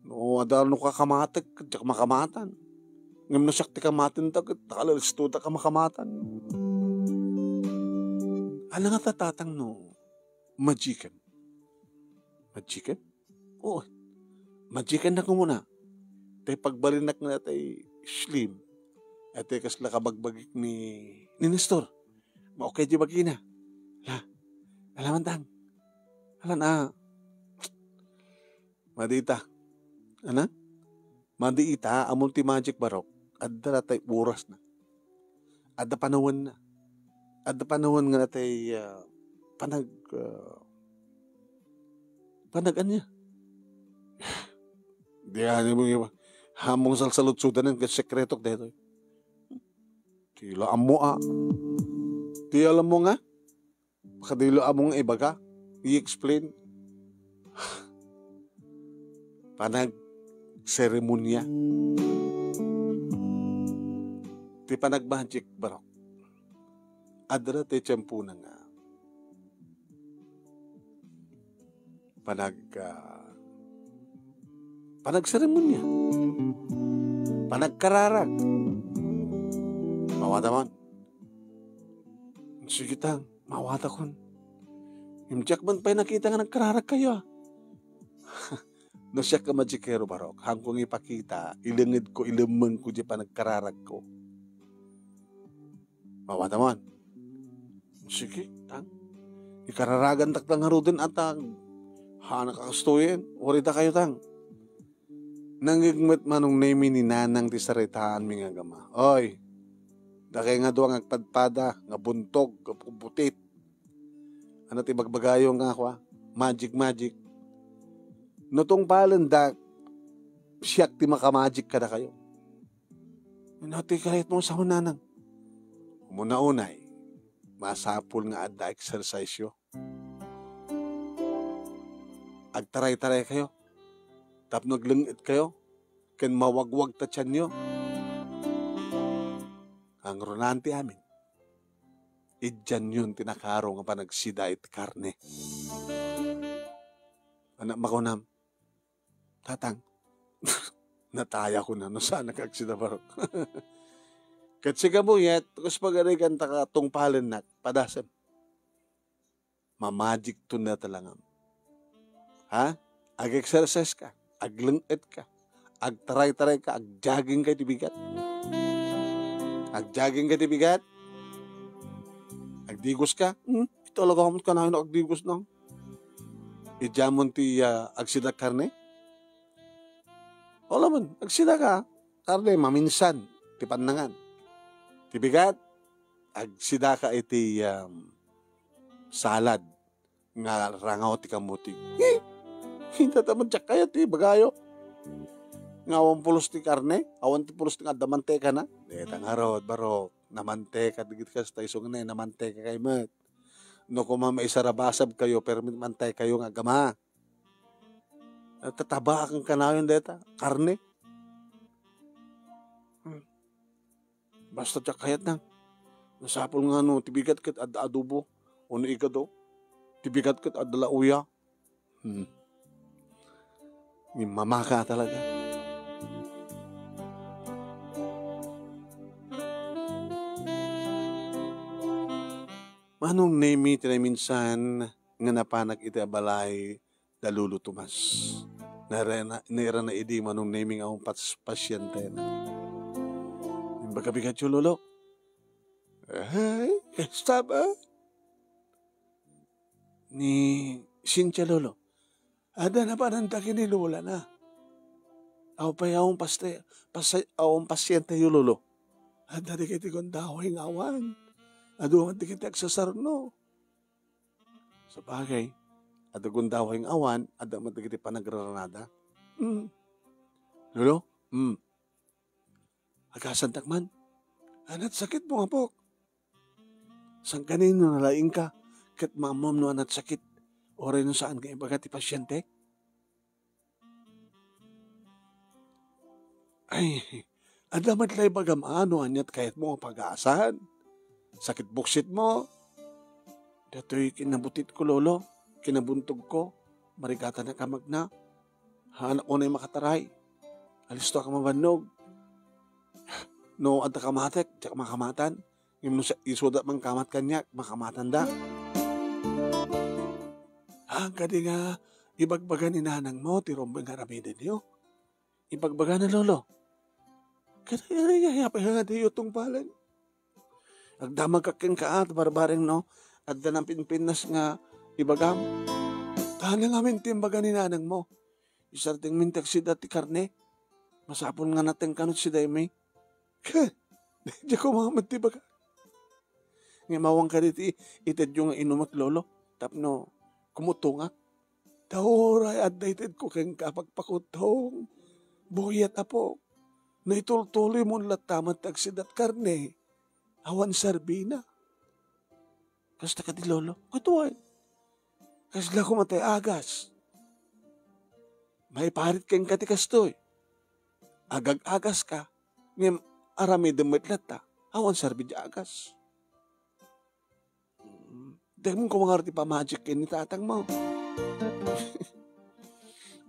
No, adda no kakamatek, diak makamatan. Ngem no siak ti kamaten da, ket nakalisto da ka makamatan." "Ala nga ta, Tatang, no magiken?" "Magiken?" "Oo, magiken na kumuna. Tay pagbalinnak nga tay slim, tay kasla kabagbagik ni, ni Nestor. Maukay di bagina. La, alaman tang. Alan, ah, madita. Ana? Madi ita, ammom ti magic, Barok. Adda tay orasna. Adda panawenna. Adda panawen nga tay, ah, panag, ah, panag-ania?" "Di ani mo iba. Ammom salsaludsudanen ket sekretok daytoy. Ti la ammo a. Ti alam mo nga? Kadilo among ibaga, i-explain." Panagseremonia. Ti panagmagic, Barok. Adda ti tiempona nga panag-, ah, panagseremonia. Panagkararag. Mawata man. Sige tang, mawatakon. Ngem diak man pay nakita nga nagkararagkayo, ah. No siak a magikero, Barok, haanko nga ipakita, ilengedko, ilemmengko diay panagkararagko. Mawata man. Sige, tang. Ikararagantak lang ngaruden, atang. Hanak a kastoyen, uri dakayo, tang. Nangngeg met Manong Nemi ni Nanang ti saritaanmi nga agama. Oy, dakay nga dua nga agpadpada, nga buntog, nga bubutit. Ano ti bagbagayo nga kua? Magic, magic. No tungpalendak, siak ti makamagic kadakayo. Ano ti kayatmo sa Nanang? Umuna unay, masapul nga adda exercise-yo. Agtaray-taray kayo, tapno agleng-et kayo, ken mawagwag ta tianyo. Ngarud, ti amin, idianyon ti nakaro nga panagsida iti karne. Anak, makunam, Tatang, natayakon no saan nga agsida, Barok. Ket sika, Buyet, kas pagarigan ta ka tungpalennak, padasem. Mamagicton dayta langam. Ha? Ag-exercise ka, agleng-et ka, agtaray-taray ka, ag-jogging ka iti bigat. Ag-jogging ka iti bigat? Agdigos ka? Hmm? Talaga met kanayon agdigos na. Idiamon ti, ah, agsida karne? O laman, agsida ka. Karne, maminsan, ti pannangan. Ti bigat, agsida ka iti, um, salad nga rangaw ti kamuti. Hi! Hinta ta met diak kayat ti ibagayo. Nga awan pulos ti karne, awan ti pulos ti nga adda mantekana. Deta ngarud, Barok, namanteka dagiti kasta, isu nga namanteka kay met. No kuma maisarabasab kayo, permi mantekayo nga agama. Tatabaakan kanayon deta, karne. Hmm. Basta diak kayat na. Masapul nga no ti bigat ket adda adobo, wenno igado. Ti bigat ket adda lauya. Hmm. Ngem mamaka talaga. Manong Nemi ti naminsan nga napanak iti abalay da Lolo Tomas. Nairana, nairana idi Manong Nemi nga awan pas-, pasientena. Imbag a bigatyo, Lolo. Ay, kasta ba? Ni Cynthia, Lolo. Adda napananta ken ni Lola na. Aw pay awan paste-, pas-, awan pasientayo, Lolo. Adda di kay ti gundaway nga awan. Adu met dagiti agsasarno. Sabagay, adda gundaway nga awan, adda met dagiti panagraranada. Hmm. Lolo? Hmm. Agasantak man. Ania ti sakitmo, apok? Sangkano no nalaingka, ket maammoam no ania ti sakit, uray no saan nga ibaga ti pasiente? Ay, adda met la ibagam a no ania ti kayatmo nga pagasan. Sakit buksitmo. Datoy kinabutitko, Lolo. Kinabuntogko. Marigatanak a magna. Haanak unay makataray. Alistoak a mabannog. No adda kamatek, diak makamatan. Ngem no sa-, isuda man kamat kaniak, makamatanda. Haan kadi nga ibagbaga ni nanangmo ti rumbeng nga aramidenyo? Ibagbagana, Lolo. Ket ay, ay, ay, apay nga diyo tungpalen? Agdamagka kenka, a, barbareng no adda napinpintas nga ibagam. Haan ngamin ti imbaga ni nanangmo. Isardengmin ti agsida ti karne. Masapul nga natengka no ti sidaymi. Diak koma met ti ibaga. Ngem awan kadi ti itedyo nga inumek, Lolo, tapno kumutongak. Ta uray adda itedko kenka a pagpakutong. Buyat, apo. No itultuloymon latta met ti agsida ti karne, awan serbina. Kasta kadi, Lolo? Ket wen. Kasla koma ti agas. Maiparit kenka ti kastoy. Agag-agaska, ngem aramidem met latta, awan serbi ti agas. Mm, dayta koma ngarud ti pamagic ken ni tatangmo.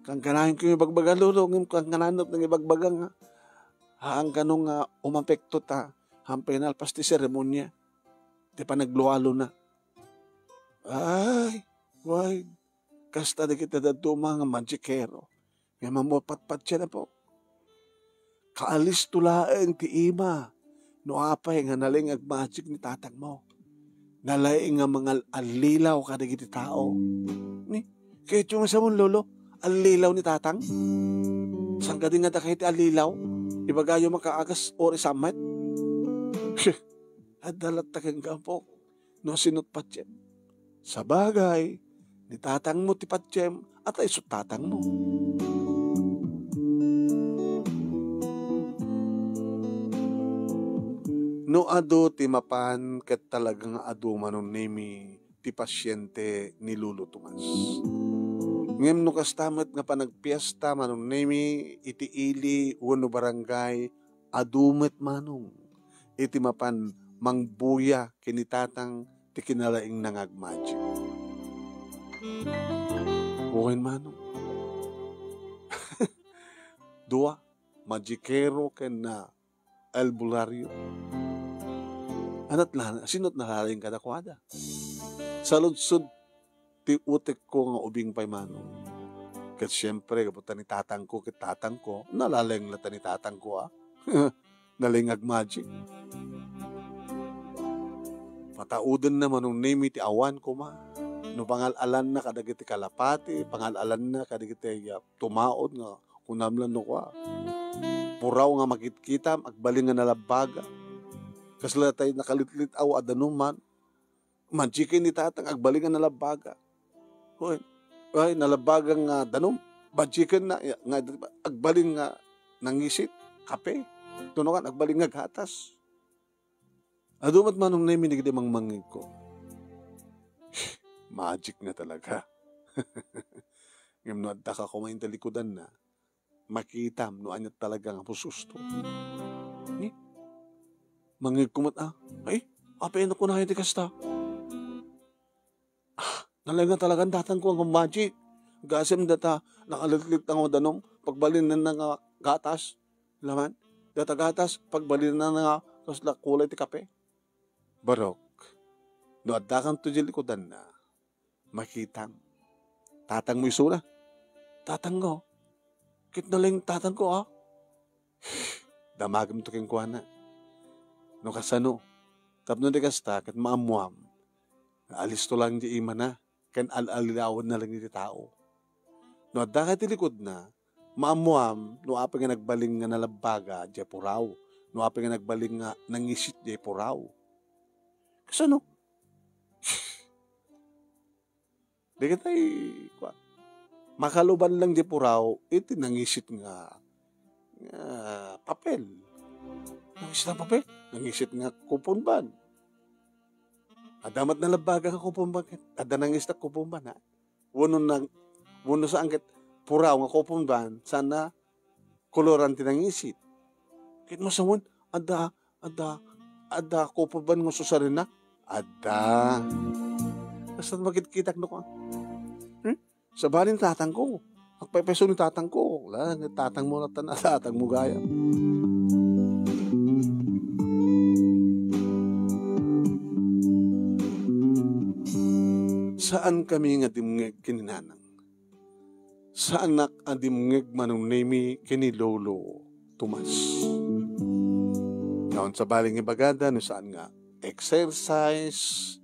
Kankanayon ko nga ibagbaga, Lolo, ngem kankanayon nang ibagbaga nga, haan kano nga umapekto ta, haan pay nalpas ti seremonia, ti panaglualona. Ay, way, kasta dagiti dadduma nga magikero. Ngem ammom patpatien, apo. Kaalisto laeng ti ima no apay nga nalaing nga agmagic ni tatangmo. Nalaing nga mangal-allilaw kadagiti tao. Ni, kayatyo nga sawen, Lolo, allilaw ni tatang? Saan kadi nga dakay ti allilaw? Ibagayo makaagas uray saan met? Adda latta kenka, apo. No sino't patiem? Sabagay, ni tatangmo ti patiem, a ta isu tatangmo. No adu ti mapan, ket talaga nga adu, Manong Nemi, ti pasiente ni Lolo Tomas. Ngem no kasta met nga panagpiesta, Manong Nemi, iti ili wenno barangay, adu met, Manong, iti mapan mangbuya ken ni tatang ti kinalaingna nga agmagic. Wen, Manong. Dua, magikero ken na albularyo. Ania't la-, sino't nalalaing kadakuada? Saludsod ti utekko nga ubing pay, Manong. Ket siempre, gapu ta ni tatangko ket tatangko, nalalaing latta ni tatangko, a. Nalaing nga agmagic. Pataudenna, Manong Nemi, ti awan koma. No pangal-alanna kadagiti kalapati, pangal-alanna kadagiti, ah, tumaud nga kunam la no kua. Puraw nga makitkitam, agbalin nga nalabbaga. Kasla tay nakalitlit-aw a danum man. Magicen ni tatang, agbalin nga nalabbaga. Hoy, ay, nalabbaga nga danum. Magicen na, ya, nga, agbalin nga nangisit, kape. Tunukan, agbalin nga gatas. Adu met, Manong Nemi, dagiti mangmangngegko. Magic nga talaga. Ngem no addaka koma iti likudanna, makitam no ania talaga nga pususto. Ni? Mangngegko met, a. Ay, apay no kunayo ti kasta? Ah, nalaing nga talaga ni tatangko nga magic. Gasem data, nakalitlit nga danum, pagbalinanna nga gatas. Laman, data gatas, pagbalinanna nga kasla kulay ti kape. Barok, no addakanto di likudanna, makitam. Tatangmo isuna. Tatangko. Ket nalaing tatangko, a. Damagemto kenkuana. No kasano, tapno di kasta, ket maammuam nga alisto lang di imana, ken al-alilawanna lang iti tao. No addaka iti likudna, maammuam no apay nga nagbalin nga nalabbaga diay puraw, no apay nga nagbalin nga nangisit diay puraw. Kasano? Di katay, kua, makaluban lang di puraw, iti nangisit nga, nga papel. Nangisit nga papel? Nangisit nga coupon bond. Adda met nalabbaga nga coupon bond ket adda nangisit nga coupon bond, ha? Wenno nag-, wenno saan ket puraw nga coupon bond, saan a koloran ti nangisit. Ket no sawen, adda, adda, adda coupon bond nga susarenna? Adda. Basta makitkitak no kua. Hmm? Sabali ni tatangko. Agpaypayso ni tatangko. La, tatangmo latta na, tatangmo gayam. Saan kami nga dimngeg ken ni nanang. Saanak a dimngeg Manong Nemi ken ni Lolo Tomas. Naon sabali nga ibagada no saan nga exercise,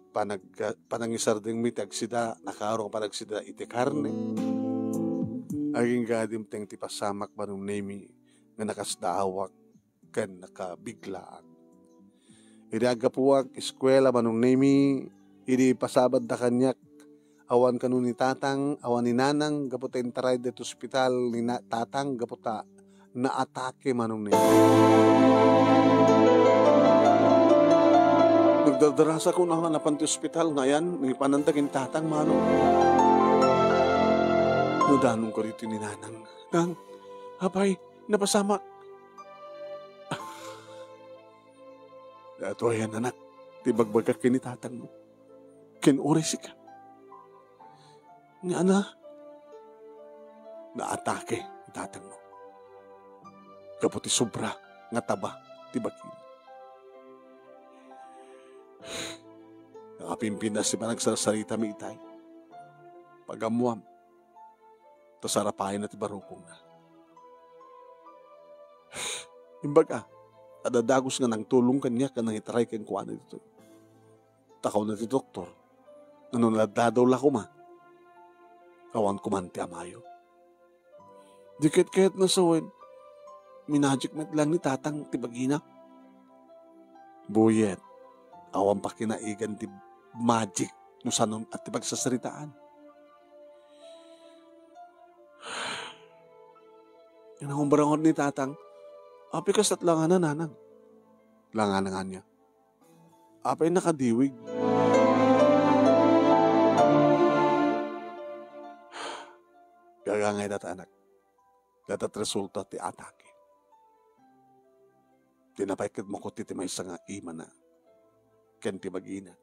panag-, panangisardengmi ti agsida, nakaro nga panagsida iti karne. Agingga dimteng ti pasamak Manong Nemi nga nakasdaawak ken nakabiglaak. Idi aggapuak eskuela Manong Nemi, idi pasabadda kaniak, awan kano ni tatang, awan ni nanang, gapu ta intarayda iti ospital ni na-, tatang, gapu ta naatake Manong Nemi. Nagdardarasakon a napan ti ospital, nga ayan, nangipananda ken tatang, Manong. No danong kaditoy ni nanang, Nang, apay, napasamak. Daytoy ayan, anak, ti ibagbagak ken ni tatangmo. Ken uray sika. Nga ana, naatake ni tatangmo. Gapu ti sobra nga taba ti bagina. Nakapimpinas ti panagsarsaritami itay. Pagammuam, ta sarapaenna ti barukongna. Imbag a, adda dagus nga nangtulong kaniak nga nangitaray kenkuana ditoy. Takawna ti doktor, nga no nadadaw la koma, awan koman ti amayo. Di ket, ket nasawen, minajik met lang ni tatang ti bagina. Buyet, awan pa kinaigan ti magic no sanon a ti pagsasaritaan. Nangumbrangot ni tatang, apay kastat langana, nanang? Langana nga ania? Apay nakadiwig? Gagangay data, anak. Data ti resulta ti atake. Tinapay ket makuti ti maysa nga imana ken ti bagina.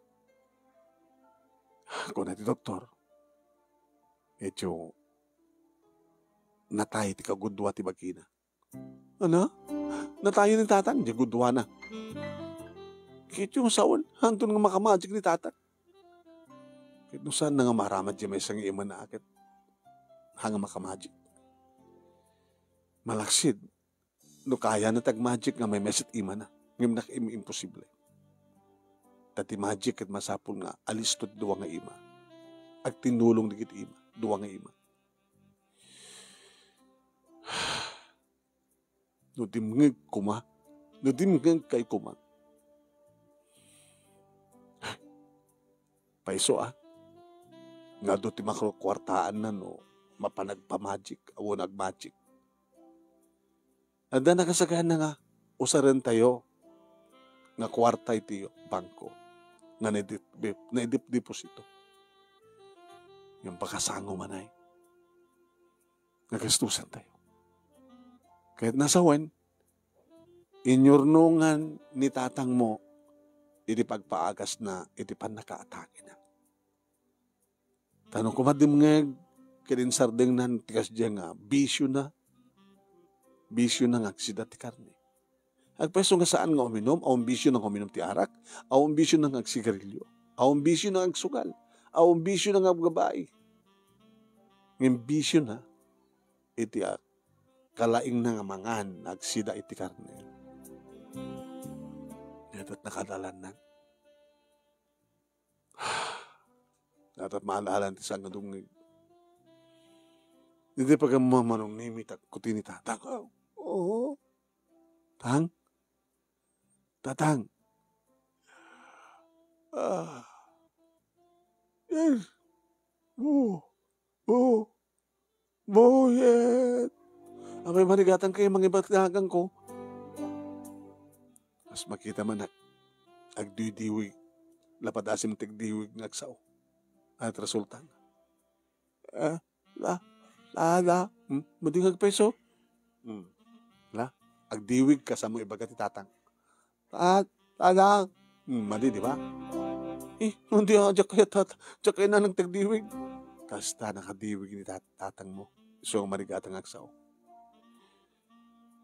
Kuna ti doktor, "Medyo natay ti kagudua ti bagina." Ana? Natayen ni tatang, di guduana. Ket yung sawen, hanton nga makamagic ni tatang. Ket no saan na nga maramad di maysa nga imana ket ha nga makamagic. Malaksid, no kayana ti agmagic nga maymaysa ti imana, ngem nakaim-, imposible. Ta ti magic ket masapul nga alisto ti dua nga ima. Agtinulong dagiti ima, dua nga ima. No dimngeg koma, no dimngegkay koma. Payso a, nga adu ti makuartaanna no mapan agpamagic, awan agmagic. Adda nakasagana nga usarentayo nga kuarta iti bangko nga naidip-, naidip-deposito. Yung pakasango manay. Nagastusan tayo. Ket nasawen, inyurnongan ni tatangmo iti pagpaagasna iti pannakaatakena. Ta no kumadimngeg ket insardengnan ti kasdiay nga bisiona, bisiona nga agsida ti karne. Agpayso nga saan nga uminum, awan bisio nga uminum ti arak, awan bisio nga agsigarilio, awan bisio nga agsugal, awan bisio nga agbabai. Ngem bisiona iti a-, kalaingna nga mangan nga agsida iti karne. Daytoy nakadalanna. Daytoy maalalan ti saan nga dumngeg. Daytoy pagammuan Manong Nemi, ta kuti ni tatang. Oo. Tang? Tatang, Ah. Yes. Bu. Bu. Buyet. Apay, marigatangkayo, mangibaganko. Kas makita man, agdiwdiwig. Lapad asim ti agdiwig nga agsao. Ania ti resulta? Ah, la, la, la. Hmm? Madi nga agpayso? Hmm. La, agdiwig kas ammo ibaga ti tatang. Ah, tatang. Hmm, madi, di ba? Eh, hindi, ah, diak kaya tat-, diak kaya nanang ti agdiwig. Kasta nakadiwig ni tat-, tatang mo. Isu nga marigatang nga agsao.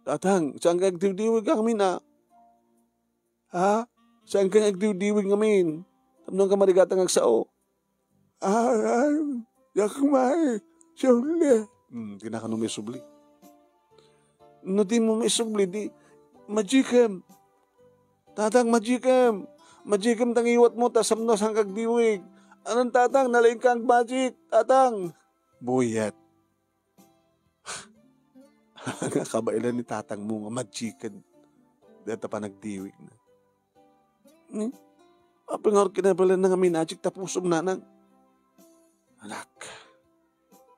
Tatang, saan ka agdiwdiwig ngamin, ah? Ha? Saan ka agdiwdiwig ngamin? Tapno ka marigatang nga agsao. Aram, diak maisubli. Hmm, di na kano maisubli. No di mo maisubli, di, magikem. Tatang, magikem. Magikem ta ngiwat mo, ta sapno saan ka agdiwig. Anan, tatang, nalaing ka agmagic, tatang. Buyet. Nga kabaelan ni tatang mo nga magiken dayta panagdiwigna. Hmm? Apay ngarud kinabaelan na nga minagik ta pusom, nanang? Anak,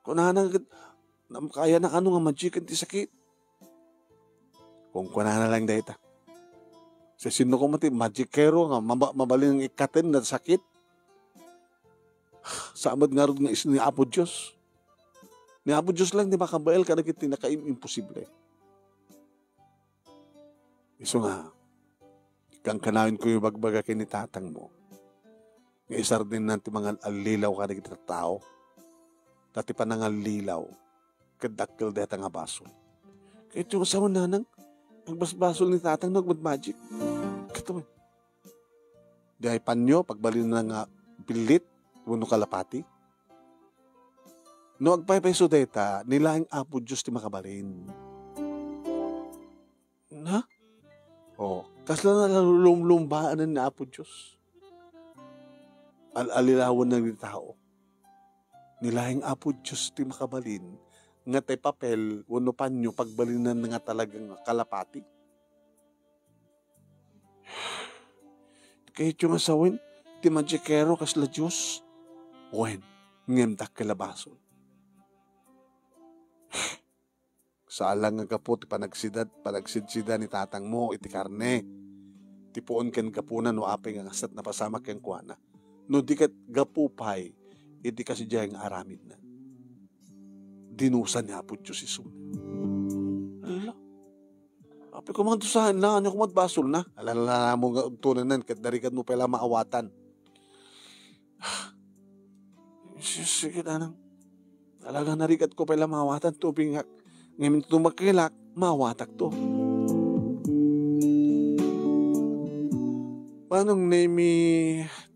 kunana ket, nam-, kayana kano nga magiken ti sakit? Kunkunana lang dayta. Siasino koma ti magikero nga maba-, mabalin nga ikkaten nga sakit? Saan met ngarud nga isu ni Apo Dios? Ni Apo Dios lang ti makabael kadagiti nakaim-imposible. Isu nga, kankanayon ko ibagbaga ken ni tatang mo nga isardengnan ti mangal-allilaw kadagiti tattao. Ta ti panangallilaw ket dakkel dayta nga basol. Kayatyo nga sawen, nanang, agbasbasol ni tatang no agmadmagic. Kato man. Diay panyo, pagbalinna nga billit wenno kalapati. No agpaypayso dayta, ni laeng Apo Dios ti makabalin. Na? O, kasla nalulumlumbaan ni Apo Dios. Al-alilawan na ni tao. Ni laeng Apo Dios ti makabalin nga ti papel wenno panyo pagbalinanna nga talaga nga kalapati. Kayatyo nga sawen ti magikero kasla Dios? Wen, ngem dakkel a basol. Saan lang nga gapu ti panagsida-, panagsidsida ni tatang mo iti karne. Ti puon ken gapuna no apay nga kasta ti napasamak kenkuana. No di ket gapu pay iti kasidiay nga aramidna. Dinusa ni Apo Dios isu. Ala. Apay koma nga dusaenna, ania koma ti basolna? Ala, ala, ala mo nga udtonanen, ket narikatmo pay la maawatan. Sige, sige, tanang. Talaga, narikatko pay la maawatan ti ubingak. Ngem inton makilak, maawatakto. Manong Nemi,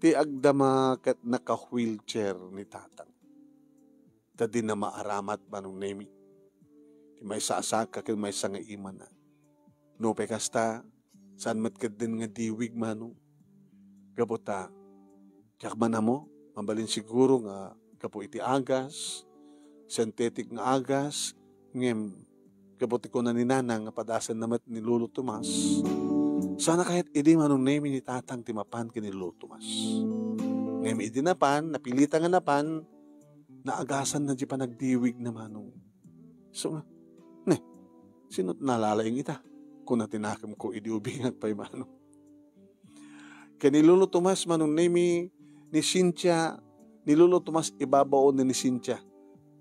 ti agdama ket naka-wheelchair ni tatang. Ta dina maaramat, Manong Nemi. Ti maysa a saka ken maysa nga imana. Nupay kasta, saan met ketdin nga diwig, Manong. Gapu ta, diak man ammo, mabalin siguro nga gapu iti agas, synthetic nga agas, ngem gapu ti kuna ni Nanang nga padasenna met ni Lolo Tomas. Sana kayat idi, Manong Nemi, ni Tatang ti mapan ken ni Lolo Tomas. Ngem idi napan, napilitan nga napan, naagasanna di panagdiwigna, Manong. So nga, ne, sino ti nalalaing ita? Kuna ti nakemko idi ubingak pay, Manong. Ken ni Lolo Tomas, Manong Nemi, ni Cynthia, ni Lolo Tomas ibabaon ni Cynthia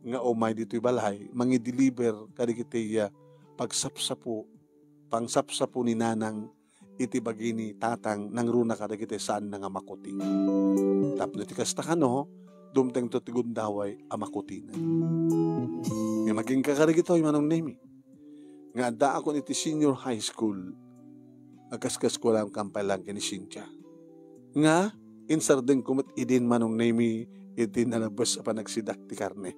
nga umay ditoy balay, mangi-deliver kadagiti, ah, pagsapsapo, pangsapsapo ni Nanang iti bagi ni Tatang nangruna kadagiti saanna nga makuti. Tapno iti kasta kano, dumtengto ti gundaway a makutina. Ngem agingga kadagitoy, Manong Nemi, nga addaakon iti senior high school, agkaskaskuelam kampay laeng ken ni Cynthia. Nga, insardengko met idin, Manong Nemi, iti nalabes a panagsida ti karne.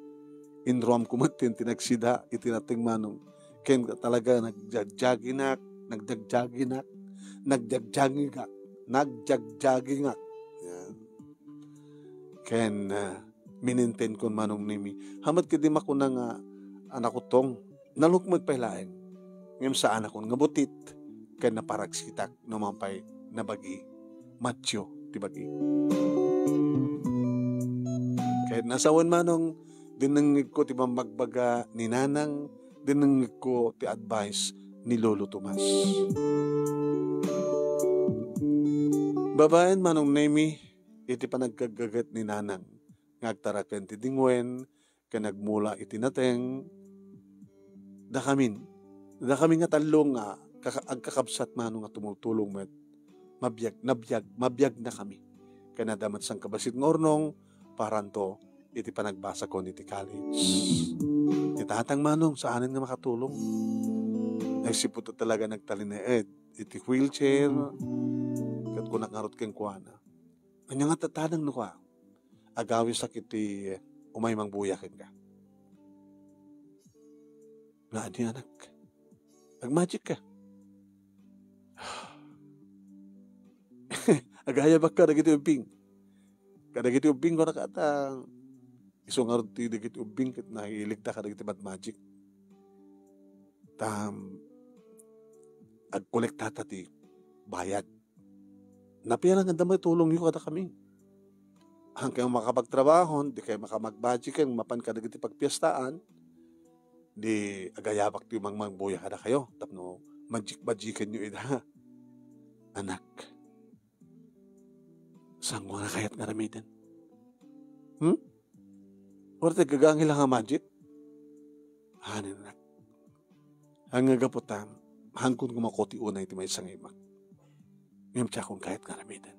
Inruamko met ti nagsida iti nateng, Manong. Ken talaga nagjagjagingak, nagjagjagingak, nagjagjagingak, nagjagjagingak. Yan. Ken, ah, minintenkon, Manong Nemi. Hamat ket di makuna nga, anakutong, nalukmeg pay laeng. Ngem saanakon nga butit, ken naparagsitak no man pay nabagi. Matthew ti bagi. Kayatna a sawen, Manong, dinengngegko ti pammagbaga ni Nanang, dinengngegko ti advice ni Lolo Tomas. Babaen, Manong Nemi, iti panagkaggaget ni Nanang nga agtaraken ti dingwen ken agmula iti nateng, dakamin, dakami nga tallo nga kaka-, agkakabsat, Manong, nga tumultulong met, mabiag, nabiag, mabiagnakami. Ken adda met sangkabassit nga urnong, paranto iti panagbasakon iti college. Ni Tatang, Manong, saanen nga makatulong. Naisiputto talaga nagtalinaed iti wheelchair, ket kunak ngarud kenkuana, "Ania nga tatadang no kua? Agawisak iti umay mangbuya kenka." "Nga adi, anak? Agmagic ka?" "Agayabak kadagiti ubbing. Kadagiti ubbing, kunaka ta, isu ngarud ti dagiti ubbing ket nahiligda kadagiti mad-magic. Ta, agkolektata ti bayad. Napia lang nga adda maitulongyo kadakami. Haan kayo makapagtrabaho, di kayo makamagbajiken mapan kadagiti pagpiestaan, di agayabak ti mangmangbuya kadakayo tapno majik-bajikenyo ida." "Anak, saanko nga kayat nga aramiden? Hmm? Uray ti aggagangi lang a magic?" "Haan, anak. Haan nga gapu ta, haankon nga makuti unay ti maysa nga imak. Ngem diakon kayat nga aramiden."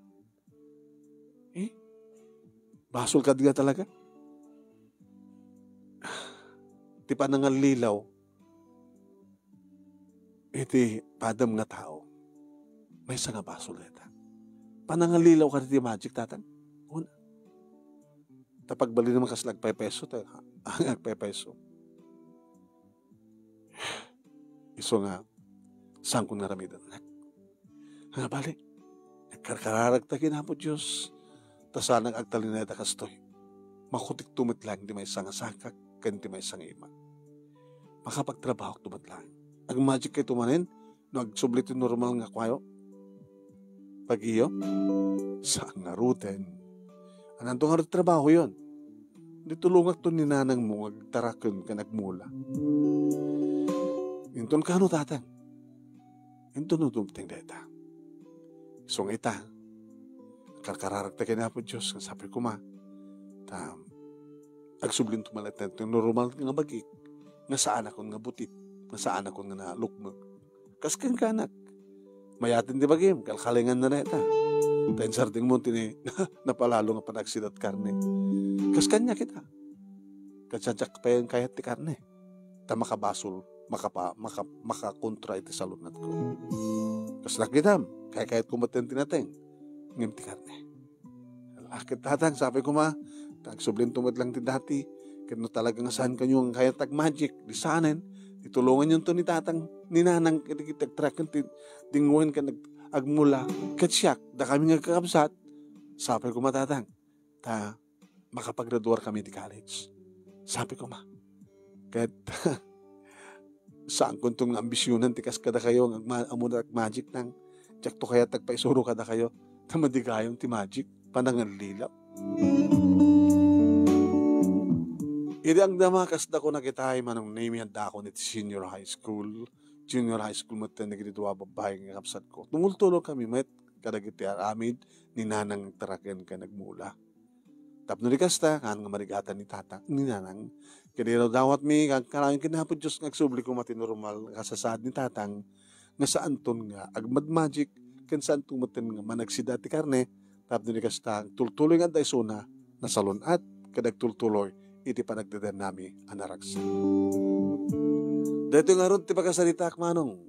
Eh? Basol kadi nga talaga? Ti panangallilaw iti padem nga tao, maysa nga basol dayta. Panangallilaw kadi ti magic, Tatang? Una. Ta pagbalin naman kasla agpaypayso, ta, agpaypayso. Isu nga, saanko nga aramiden, anak. Nga bali, nagkarkararagta ken Apo Dios, ta saanak agtalinaed a kastoy. Makutikto met laeng ti maysa nga sakak ken ti maysa nga imak. Makapagtrabahokto met laeng. Agmagic kayto manen no agsubli ti normal nga kuayo. Bagiyo? Saan ngaruden. Ananto ngarud trabahoyon? Di tulongakto ni nanangmo nga agtaraken ken agmula. Inton kano, Tatang? Inton no dumteng dayta? Isu nga ita, karkararagta ken Apo Dios nga sapay koma ta agsublinto met laeng ti normal nga bagik, nga saanakon nga butit, nga saanakon nga nalukmeng. Kas kenka, anak, mayaten ti bagim, kalkalinganna dayta. Ta insardengmo ti napalalo nga panagsidat karne. Kas kaniak ita. Ket sadiak pay kayat ti karne. Ta makabasol, makapa-, maka-, makakontra iti salunatko. Kas nakitam, kaykayatko met ti nateng, ngem ti karne. Ala ket, Tatang, sapay koma, ta agsublinto met laeng ti dati, ket no talaga nga saan kayo nga kayat agmagic, di saanen, itulonganyonto ni Tatang, ni Nanang, ket iti agtaraken ti dingwen ken ag-, agmula, ket siak, dakami nga agkakabsat, sapay koma, Tatang, ta makapagraduar kami ti college. Sapay koma. Ket saankonto nga ambisionan ti kas kadakayo nga agma-, ammona agmagic nang diakto kayat agpaisuro kadakayo ta madi gayam ti magic, panangallilaw. Idi agdama, kasdakon a kitay, Manong Nemi, addaakon iti senior high school. Junior high school met dagiti dua a babbai nga kabsatko. Tumultulo kami met kadagiti aramid ni Nanang nga agtaraken ken agmula. Tapno di kasta, haan nga marigatan ni Tatang, ni Nanang. Ket idi dawatmi, kanayon ken Apo Dios nga agsubli koma ti normal nga sasaad ni Tatang, nga saanton nga agmadmagic, ken saanton metten nga managsida ti karne, tapno di kasta, agtultuloy nga adda isuna, nasalun-at, ket agtultuloy iti panagdedennami a naragsak. Daytoy ngarud ti pakasaritaak, Manong.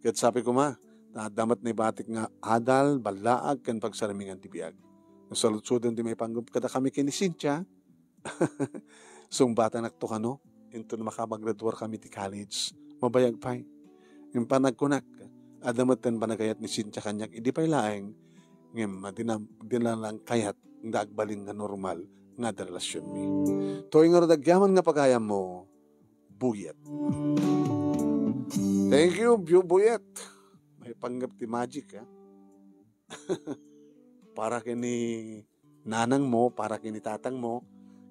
Ket sapay koma, ta adda met naibatik nga adal, ballaag, ken pagsarmingan ti biag. No saludsodem ti maipanggep kadakami ken ni Cynthia, sungbatanakto kano, inton makapagraduar kami ti college. Mabayag pay. Ngem panagkunak, adda metten panagayat ni Cynthia kaniak idi pay laeng, ngem dina, dina lang kayat nga agbalin nga normal nga adda relasionmi. Toy ngarud agyaman nga pagayammo, Buyet. Thank you, Bu-, Buyet. Maipanggep ti magic, ha? para ken ni nanangmo, para ken ni tatangmo,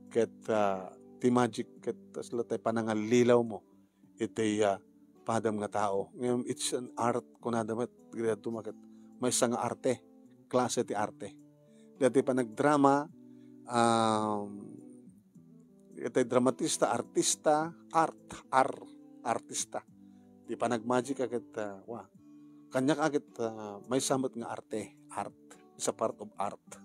ket, ah, ti magic ket kasla tay panangallilawmo iti, ah, padam nga tao. Ngem it's an art, kunada met, dagiti dadduma ket maysa nga arte, klase ti arte. Dagiti panagdrama, um, iti dramatista, artista, art, ar, artista. Ti panagmagic a ket, ah, wa. Kaniak a ket, ah, maysa met nga arte, art. It's a part of art.